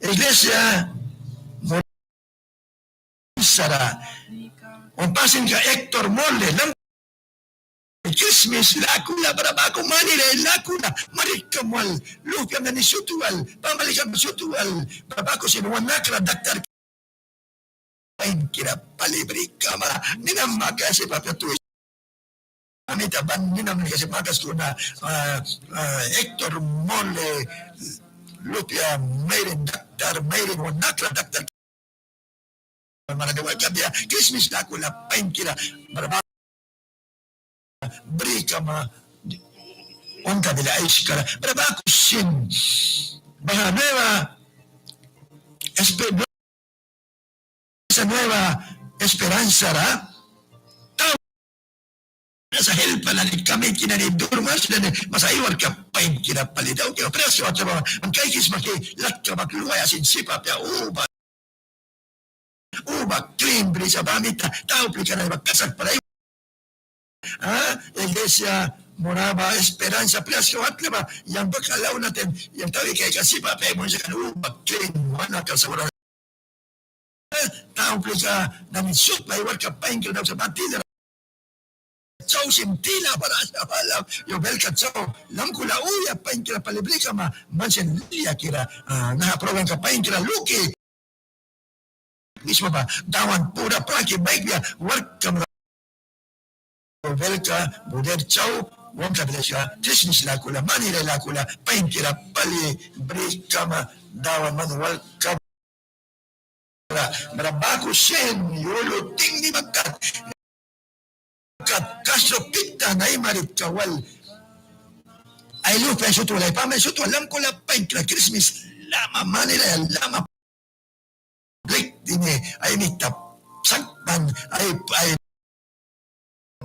Iglesia Sara. Wan pasinka Héctor Mole, lam Krismis lakula, bara baku manira lakula, maritka wal, luhpiam nani sut wal, pambalikam sut wal, bara baku sin wan nakra daktar painkira pali bri kama, ninam maka sip apia tu. Amita ban ninam maka sip makas kuna, ah, ah, Héctor Mole, luhpia mairin daktar, mairin wan nakra daktar. Man nani wal kabia, Krismis lakula painkira, bara ba bri kama, wan kabia la aiskara, bara baku sin, baha Nueva Espe-, Nueva Esperanza ra, tau Sa helpa nani, kamiki nani, durmas nani, mas ai warka painkira pali dauki. Operas ke watra ba, man kaikisma ki latka bak luaia sin sip apia, uba. Uba klin brisa ba mita, tau plika nani ba kasak para. Ah, Iglesia Morava Esperanza, operas ke watra ba, yang bak alauna ten, yang tau ikaika sip apia, mun sakan uba klin, wana kasa wara. Tau plika nani sut ba ai warka painkira dauki sa ba tila. Chau sin tila bara sa ba lam. Yo belka chau. Lamkula uya painkira pali bri kama. Man sin lilia kira. Ah, naha programka painkira luki. Misma ba Dawan pura praki baikbia warkam ra. Belka, buder chau, wamtla bilaska, Krismis lakula, manira lakula, painkira pali bri kama, Dawan man wal kabia. Bara baku sin, yulu tingni makat. Kat Castro Pita nai maritka wal. Ai luhpia sut wal, ai pamai sut wal, lamkula painkira, Krismis lama, manira lama. Blik dini, ai mita sakban, ai, ai,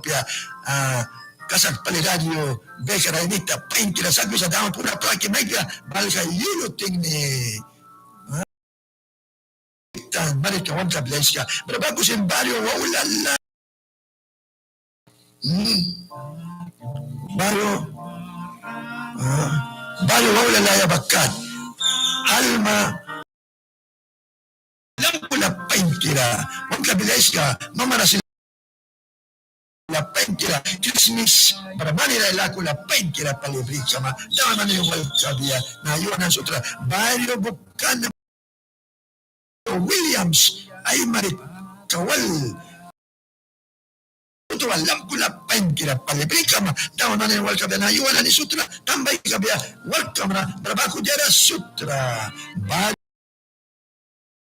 pia, ah, kasak pali radio, bekara ai mita painkira sakbisa Dawan pura praki maikbia, balka yulu tingni. Ah, tan, maritka wamtla bilaska. Bara baku sin barrio Waulala. Hmm. Barrio, ah, barrio Waulala ya bakat. Alma. Lamkula painkira. Wamtla bilaska. Mamara sin la painkira. Krismis. Bara manira lakula painkira pali bri kama. Dawan man nani wal kabia. Na yuana sutra. Barrio Bukana. Williams, ai maritka wal. Utu wal lamkula painkira pali bri kama. Dawan man nani wal kabia na yuana nani sutra. Tambai kabia warkam ra. Bara baku diara sutra.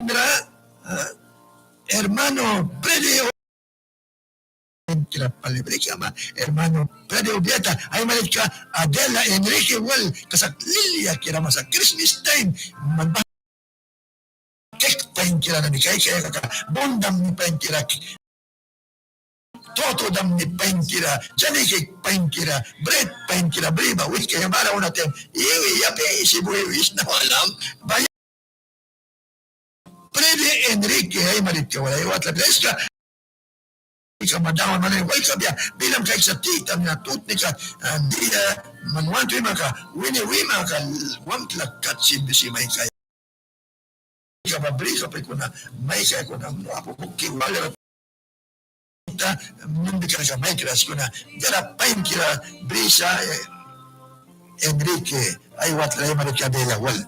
Bara, ah, hermano Freddy painkira pali bri kama, hermano Freddy Obieta, ai maritka Adela Enrique wal, kasak lilia kira masa Krismis taim, man ba kek painkira nani kaikaia kaka, bun damni painkira, toto damni painkira, jani kek painkira, bret painkira, bri ba wihka ya bara una taim, iwi yapi isi bu iwi isna walam, ba Freddy Enrique, ai maritka wal, ai watla bilaska. Ika ma Dawan man nani wal kabia, bilam kaikisa tita mina tutnika, ah, dia man want wimaka, wini wimaka, wamtla kat sin bisi maikaia. Ika ba bri kapi kuna, maikaia kuna, apu bukki wala Mita, mita kaka maikras kuna, diara painkira brisa, eh, Enrique, ai watla ai marika dela wal.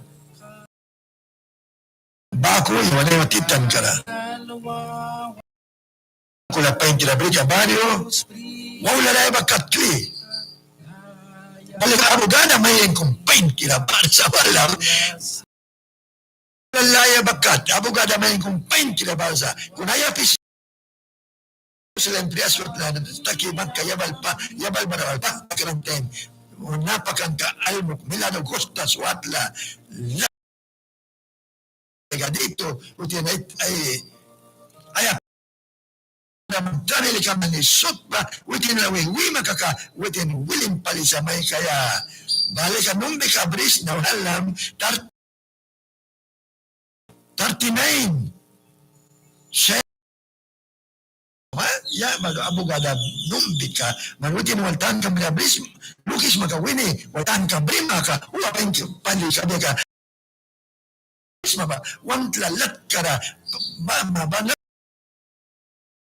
Baku, yawan ai titan kara. Kula painkira brika barrio, waulara ai ba kat kli. Bale abugada mairin kum painkira bara sa wala. Laya ba kat, abugada mairin kum painkira bara sa. Kuna ya pis. Siempre aswatla taki maka yabal pa, yabal bara wal pa, karan taim. Napakanka almuk, milado gustas watla. La gadito, witin ai, ai, ai, trabil ka mani sut ba, witin ra wi, wima kaka, witin wilin pali sa mai kaia. Bale ka numbi ka brisna walam, tar- Thirty-nine. Sa, ya, ba abugada numbika. Man witin wal tanka bri, bris, lukisma ka wini, wal tanka brima ka, ua pain pali kabia ka. Sma ba, wamtla latkara, ba, ba, ba, na.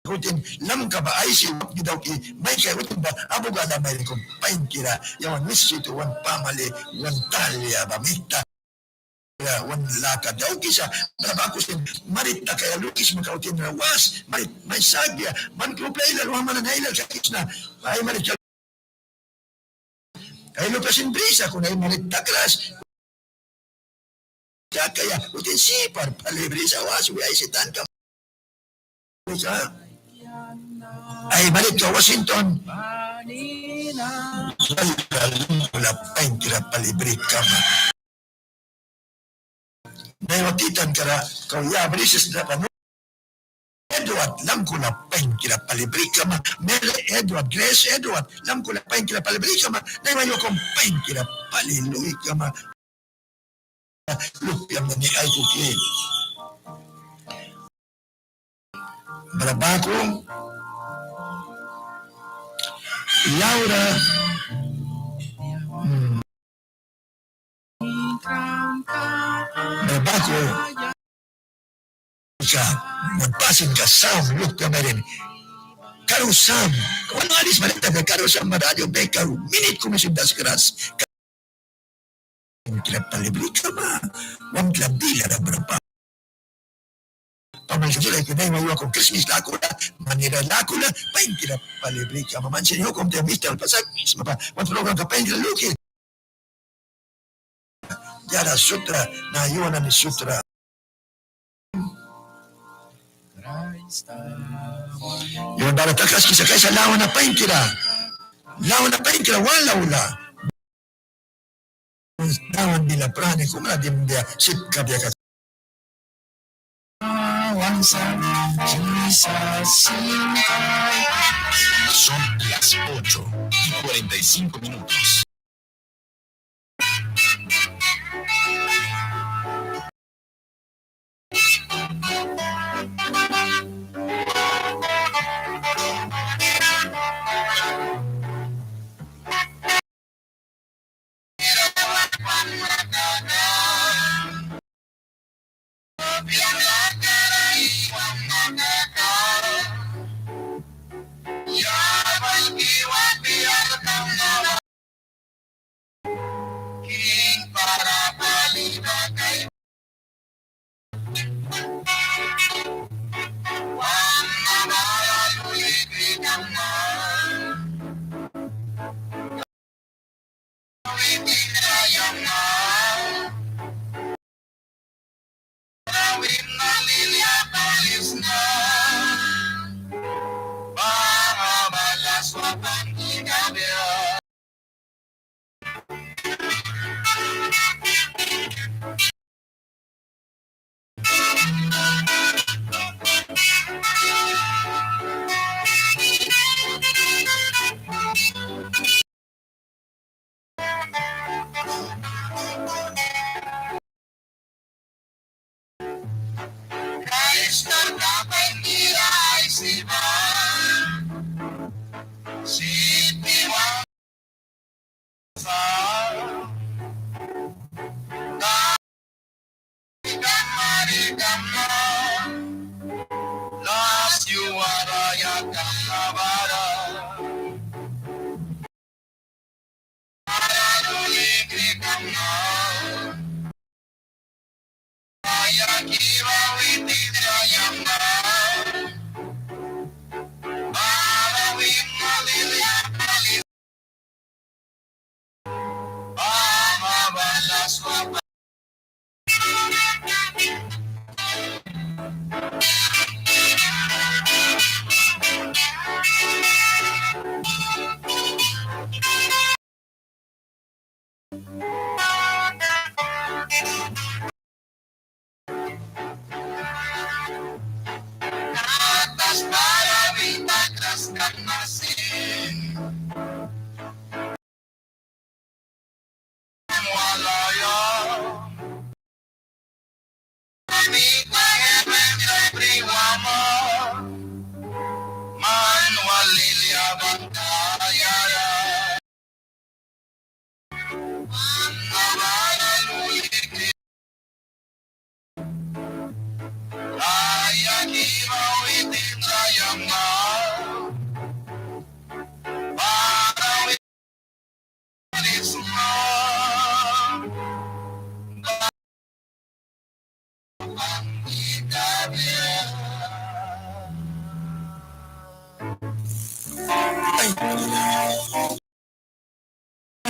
Witin lamka ba aisi wapki dauki, maika witin ba, abugada mairin kum painkira, yawan wisitu, wan pamali, wan talia ba mita. Wan laka daukisa, bara baku sin, marit takaia lukisma ka witin ra was, marit mai sakbia, man kupia ailal wahma nani ailal kaikisna, ai marit ka Ai lupia sin brisa kuna ai marit takras. Takaia, witin sipar pali brisa was, wi aisi tanka. Ai marit ka Washington. Kula painkira pali bri kama. Naiwa titan kara kau ya brisis na panu. Edward, lamkula painkira pali bri kama. Mary Edward, Grace Edward, lamkula painkira pali bri kama. Naiwa yua kum painkira pali lui kama. Luhpiam nani aikuki. Bara baku Laura. Hmm. Bara baku. Sa, man pasin ka Sam, luhpia mairin. Karu Sam. Wan aris marita ka karu Sam, radio be karu minit kumi sin das kras. Kira pali bri kama, wamtla bilara bara pa. Paman sa sura ki naiwa yua kum Krismis lakula, manira lakula, painkira pali bri kama, man sin hukum te mistal pasak, sma pa, wan program ka painkira luki. Yara sutra, na yua nani sutra. Yua bara takaskisa kaisa lawana painkira. Lawana painkira wala ula. Lawan bila prani kumra dim dia sip kabia ka. Son las ocho y cuarenta y cinco minutos.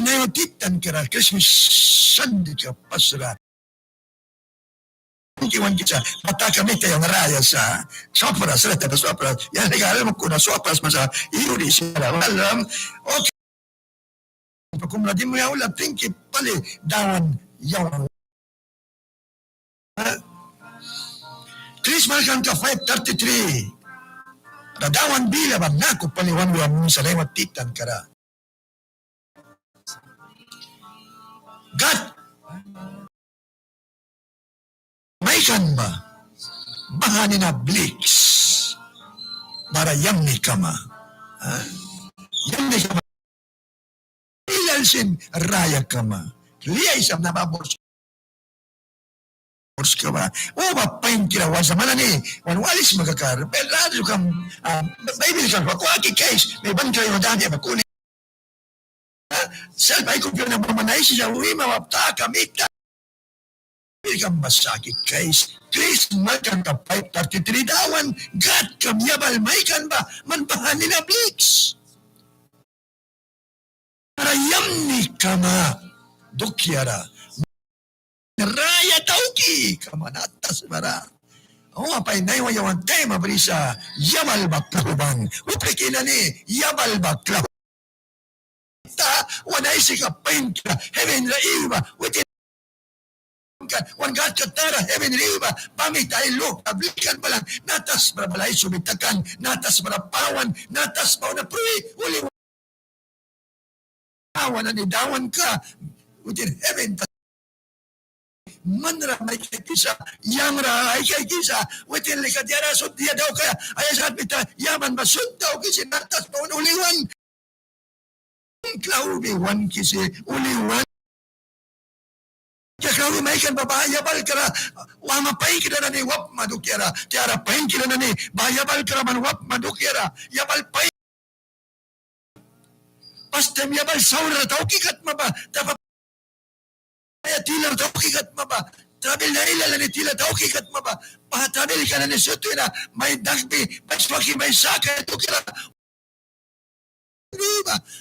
Naiwa titan kara Krismas sandika pasra. Wanki wanki sa, ba taka mita yang raya sa. Swapras, rata ba swapras. Yang lika almuk kuna swapras masa. Yuri sara walam. Okay. Pakumra dimu ya ula tingki pali Dawan yawan. Krismas kan ka five thirty-three. Ra Dawan bila ba naku pali wan wia musa naiwa titan kara. Gad maikan ba baha nina bliks bara yamni kama. Yamni kama. Ilal sin raya kama. Kli aisam na ba bors. Borska ba. O ba painkira wasa man nani wan walisma kakar. Bel radu kam, Baibil kam ba kwaki kais. Mai ban kira wan dani ba kuni. Selp ai kupiona ba man aisi sa wima ba taka mita. Baibil kam ba saki kais. Krismas kan ka five thirty-three Dawan Gad kam yabal maikan ba man baha nina bliks. Bara yamni kama dukiara. Raya tauki kama na tasbara. O apai naiwa yawan taim ba brisa yabal ba klahwan. Upliki nani yabal ba klahwan. Ta wan aisika painkira heven ra iwi ba witin kan wan Gadka tara heven ra iwi ba ba mita ai luhpia blikan balan na tasbara bal aisubi takan na tasbara pawan na tasba wan prui uli Dawan nani Dawanka witin heven ta manra mai kaikisa yangra ai kaikisa witin lika diara sut dia daukaia ai sat mita yaman ba sut daukisi na tasba wan uli wan. Klaubi wan kisi uli wan. Klaubi maikan ba baha yabalkara wahma painkira nani wapma dukiara tiara painkira nani baha yabalkara man wapma dukiara yabal pain. Pas taim yabal saura tauki katma ba tapa ya tilara tauki katma ba trabil na ailal nani tila tauki katma ba baha trabilka nani sut wina mai dakbi mai swaki mai sakaia dukiara.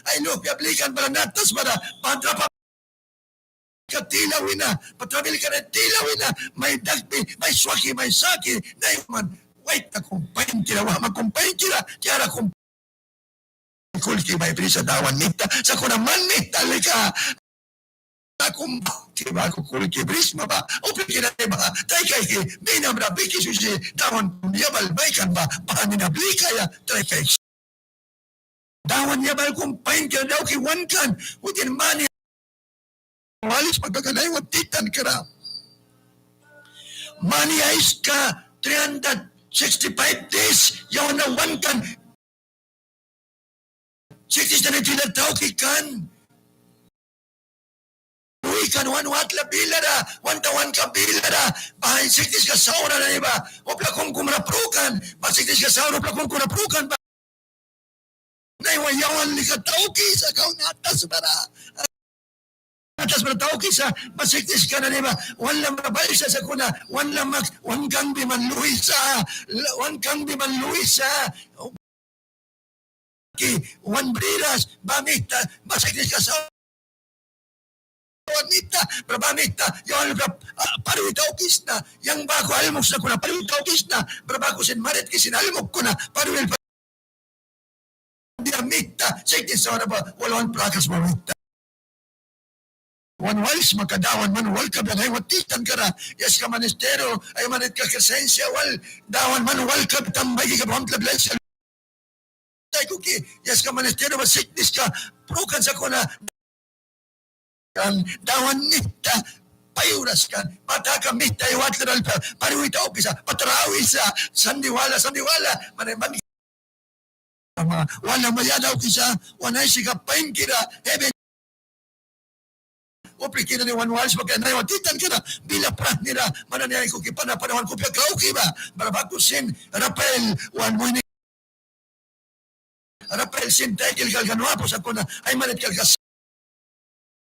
Ai luhpia blikan bara na tasbara ba drapa ka tila wina ba trabilka nani tila wina mai dakbi mai swaki mai saki naiwa man waitna kum painkira wahma kum painkira tiara kum kulki mai brisa Dawan mita sakuna man mita lika. Kum ki baku kulki brisma ba upliki nani ba tai kaiki minamra biki swisi Dawan kum yabal maikan ba baha nina blikaia tai kaiki. Dawan yabal kum painkira dauki wan kan witin mani walisma kaka naiwa titan kara. Mani aiska three hundred sixty-five days yawan na wan kan. Siknis nani tila tauki kan. Wi kan wan watla bilara wan tawanka bilara baha sikniska saura nani ba upla kumkumra prukan ba sikniska saura upla kumkumra prukan ba. Naiwa yawan lika tauki sa kau na tasbara. Na tasbara tauki sa ba sikniska nani ba wan lamra balsa sakuna wan lamak wan kangbi man luisa wan kangbi man luisa. Ki wan briras ba mita ba sikniska sa wan mita bara ba mita yawan lika parwi taukisna yang baku almuk sakuna parwi taukisna bara baku sin maritki sin almuk kuna parwi dia mita siknis saura ba wal wan prakas ba mita. Wan walisma ka Dawan man wal kabia naiwa titan kara yaska ministerio ai maritka Crescencia wal Dawan man wal kabia tam baiki ka bamtla blesa. Taikuki yaska ministerio ba sikniska prukan sakuna kan Dawan mita Ai uras kan, ba taka mihta ai watlara lupia, pari wita ukisa, patra wisa, sandi wala, sandi wala, man nani ban wala maia daukisa, wan Aisika painkira, heven. Uplika nani wan walisma kaia naiwa titan kara, bila prahnira, man nani aikuki pana pana wan kupia kauki ba, bara baku sin, Rafael, wan muihni Rafael sin taikilka lika nu apu sakuna, ai maritka lika.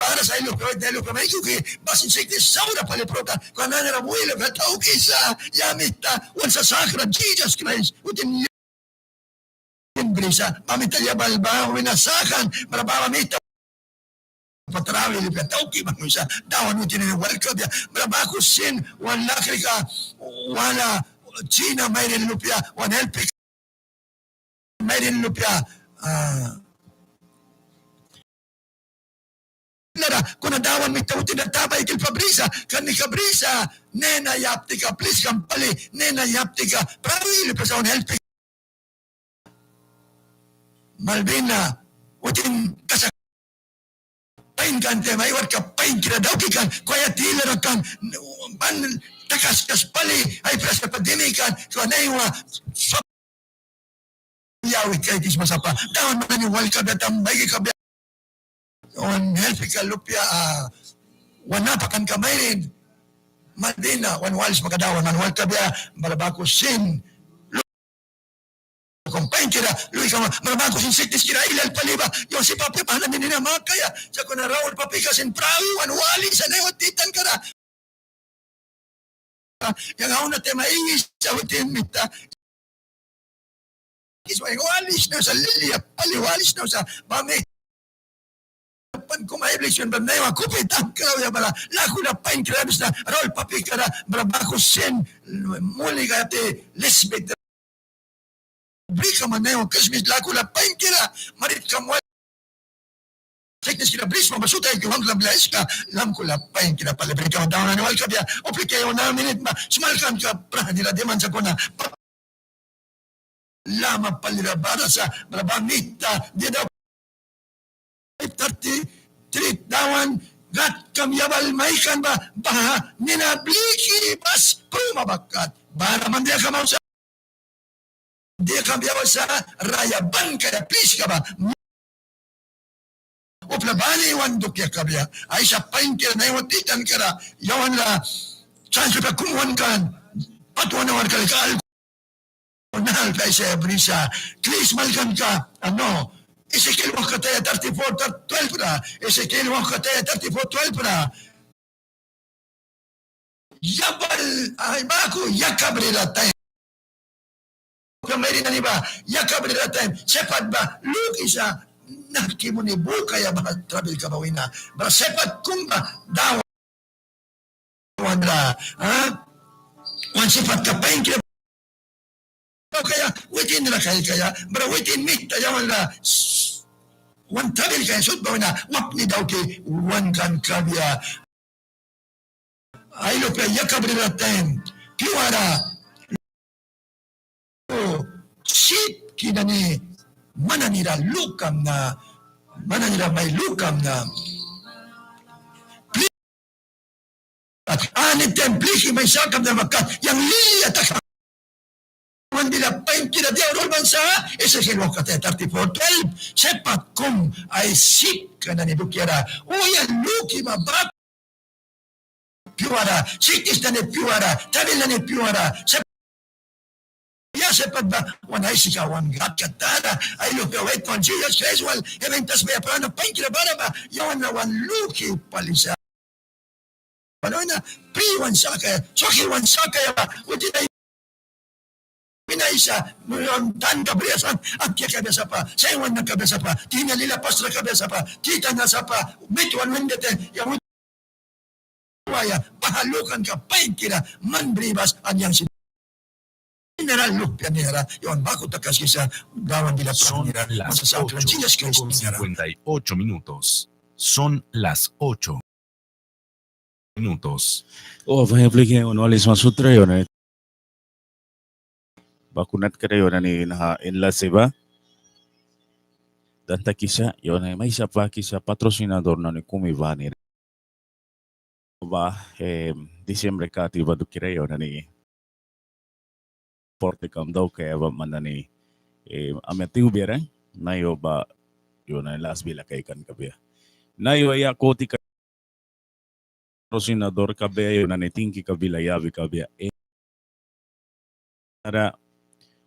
Bara sa ai lupia, ai lupia mai kuki, ba sin sikti saura pali pruta, kuna nanara wila ba taukisa, ya mihta, wan sasakra, Jesus Christ, witin brisa, ba mihta yabal ba wina sakan, bara ba mihta patra wili ba tauki ba wisa, Dawan witin nani wal kabia, bara baku sin, wan lakrika, wala, China mairin lupia, wan help mairin lupia, ah, nara, kuna Dawan mihta witin ra ta baikilpa brisa, kan nika brisa, nina yaptika, plis kan pali, nina yaptika, pali lupia sa wan help. Malvina, witin kasa pain kan tema, ai warka painkira dauki kan, kwaya tilara kan, ban takaskas pali, ai prasa pa dimi kan, kuna naiwa, yawi kaikisma sapa, Dawan man nani wal kabia, tam baiki kabia. Wan helpika lupia, ah, wan napakanka mairin, Malvina, wan walisma ka Dawan man wal kabia, bara baku sin, kum painkira, luika ma, bara baku sin siktiskira ailal pali ba, yawan sip apia ba nani nina makaia, sakuna Raul papika sin prawi wan walisa naiwa titan kara. Yang auna tema ingisa witin mihta. Kisma yang walisna sa, lilia pali walisna sa, ba mi pan kum ai bliksin ba naiwa kupi tan klauya bara, lakula painkira bisna, Raul papikara, bara baku sin, munika te, lisbit. Brika man naiwa Krismis lakula painkira, maritka mual. Siktiskira brisma ba sut aiki wamtla bila aiska, lakula painkira pali brika man Dawan nani wal kabia, uplika yawan na minit ba, smalkanka prahnira diman sakuna, lama palira bara sa, bara ba mihta, dia da, thirty-three, Dawan, Gâd kam yabal maikan ba, baha, nina bliki bas, pruma ba kat, bara man dia kam wisa, dia kam yabal sa, raya ban kaia pliska ba. Upla bani wan dukia kabia. Aisa painkira naiwa titan kara, yawan ra, sans lupia kum wan kan, pat wan wan kal kal. Nahal ka Aisa brisa. Kli smalkanka, ah, no. Ezekiel wauhkataya thirty-four, thir-, twelve ra. Ezekiel wauhkataya thirty-four, twelve ra. Yabal, ai, baku, yakabrira taim. Ka mairin nani ba, yakabrira taim. Sepat ba, lukisa, nahki muni bukaia ba trabilka ba wina. Bara sepat kum ba, Dawan ra, ha? Wan sipatka painkira daukaia, witin ra kaikaia, bara witin mihta yawan ra, wan trabilkaia sut ba wina, wapni dauki, wan kan kabia. Ai lupia yakabrira taim, piuara, sipki nani, man nani ra lukamna, man nani ra mai lukamna. Ani taim pliki mai sakamna ba kat, yang lilia taka. Man bila painkira dia ulban sa, Ezekiel wauhkataya thirty-four twelve, sepat kum ai sipka nani dukiara, o yang luki ba bak. Piuara, siknis nani piuara, trabil nani piuara, sep-, ya sepat ba, wan Aisika wan Gâdka tara, ai lupia Waitwan Jisas Kraist wal, heven tasbaya prana painkira bara ba, yawan na wan luki pali sa. Bara wina, pri wan sakaia, swaki wan sakaia ba, witin ai wina Aisa, nu wan tanka bri sa, apia kabia sapa, sai wan na kabia sapa, tina lila pastra kabia sapa, titan na sapa, mit wan windete, ya win waia, baha lukanka painkira, man bri bas, an yang sin. Nina ra lupia nina ra, yawan baku takaskisa, Dawan bila pran nina ra, masa sakra, Jisas Kraist nina ra. Son las ocho con cincuenta y ocho minutos. Son las ocho. Minutos. O, baha pliki wan walisma sutra yawan nani. Baku natkara yawan nani naha enlace ba. Dan takisa, yawan nani maisa pakisa patrocinador nani kumi bani. ba, eh, diciembre kati ba dukiara yu nani portekam daukaia ba man nani, eh, amia tiwbiara, naiwa ba yu nani las bila kaikan kabia. Naiwa ya koti ka patrocinador kabia, yu nani tingki ka bila yabi kabia. Eh, bara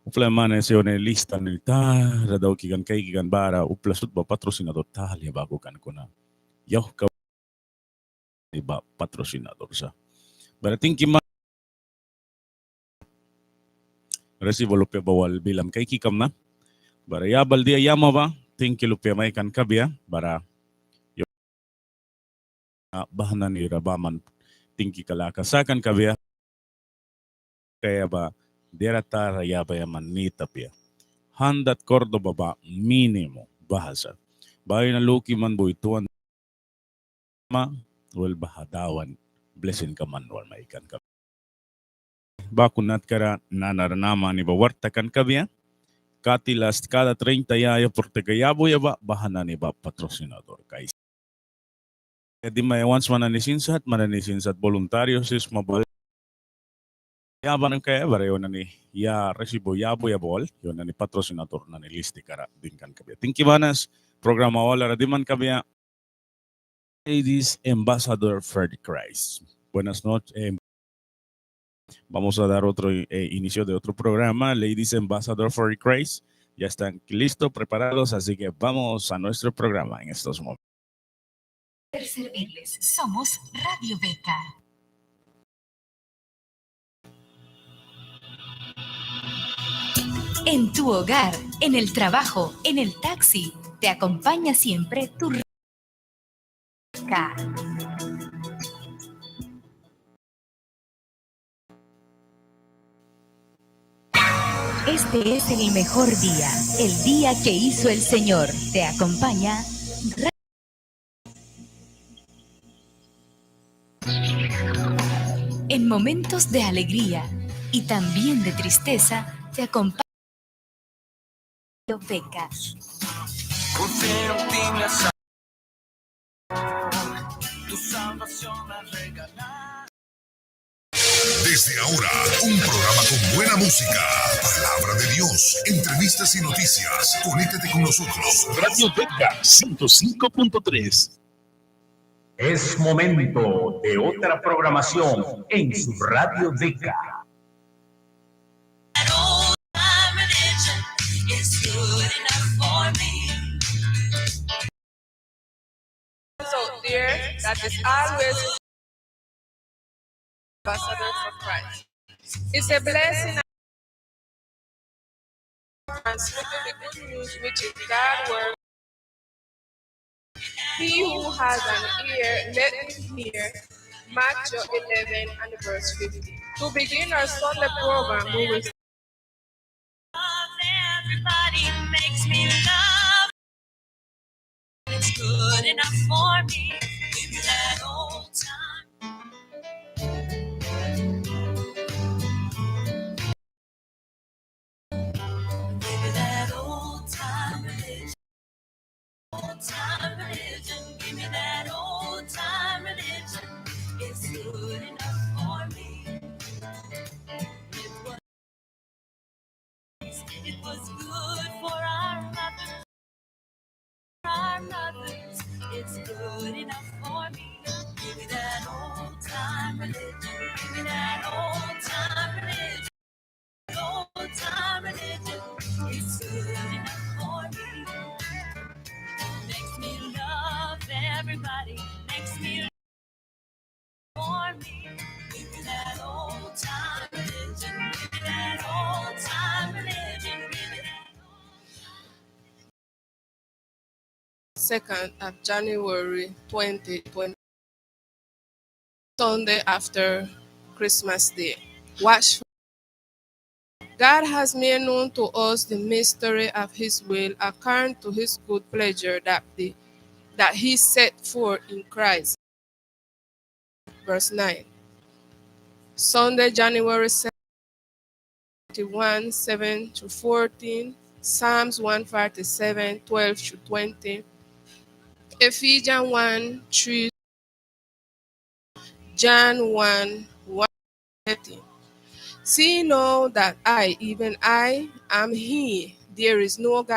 upla manis yu nani lista nani tara dauki kan kaiki kan bara upla sut ba patrocinador talia baku kan kuna yauhka ba patrocinador sa. Bara tingki ma resibo lupia ba wal bilam kaiki kamna. Bara yabal dia yama ba tingki lupia maikan kabia bara yu baha nani ra baman tingki ka laka sakan kabia. Kaia ba diara tara yabaia man nit apia. Handat Córdoba ba mínimo baha sa. Baha wina luki man bui tuan ma wel baha Dawan blessing ka man wal maikan kabia. Baku natkara nanara namani ba wark takan kabia. Kati last kada treinta ya ya porteka yabuya ba baha nani ba patrocinador kaisa. Dimaia wans man nani sin sat, man nani sin sat voluntario sip sma bal yaban kaia bara yu nani ya resibo yabuya ba wal yu nani patrocinador nani listikara dingkan kabia. Tingki manis, programa walara diman kabia. Ladies Ambassador for Christ. Buenas noches. Eh, vamos a dar otro, eh, inicio de otro programa. Ladies Ambassador for Christ. Ya están listo, preparados, así que vamos a nuestro programa en estos momentos. Servirles. Somos Radio Beca. En tu hogar, en el trabajo, en el taxi, te acompaña siempre tu Beca. Este es el mejor día, el día que hizo el Señor. Te acompaña Ra- En momentos de alegría y también de tristeza, te acompaña Beca. Desde ahora, un programa con buena música, palabra de Dios, entrevistas y noticias. Conéctate con nosotros. Radio Beca ciento cinco punto tres. Es momento de otra programación en su Radio Beca. So dear, that is always Ambassador for Christ. It's a blessing transmitting the good news, which is God's word. He who has an ear, let him hear. Matthew eleven and verse fifty. To begin our Sunday program, we will Everybody makes me love. It's good enough for me. Give me that old time. Give me that old time religion. Old time religion. Give me that old time religion. It's good enough for me. It was It was good for our mothers. Our mothers, it's good enough for me. Give me that old time religion. Give me that old time religion. Old time religion, it's good enough for me. Makes me love everybody. Makes me Second of January twenty twenty, Sunday after Christmas Day. Watch God has made known to us the mystery of his will according to his good pleasure that the, that he set forth in Christ. Verse nine. Sunday, January seventy-one, seven to fourteen, Psalms one forty-seven, twelve to twenty, Ephesians one, three, John one, one thirteen. See now that I, even I, am he. There is no God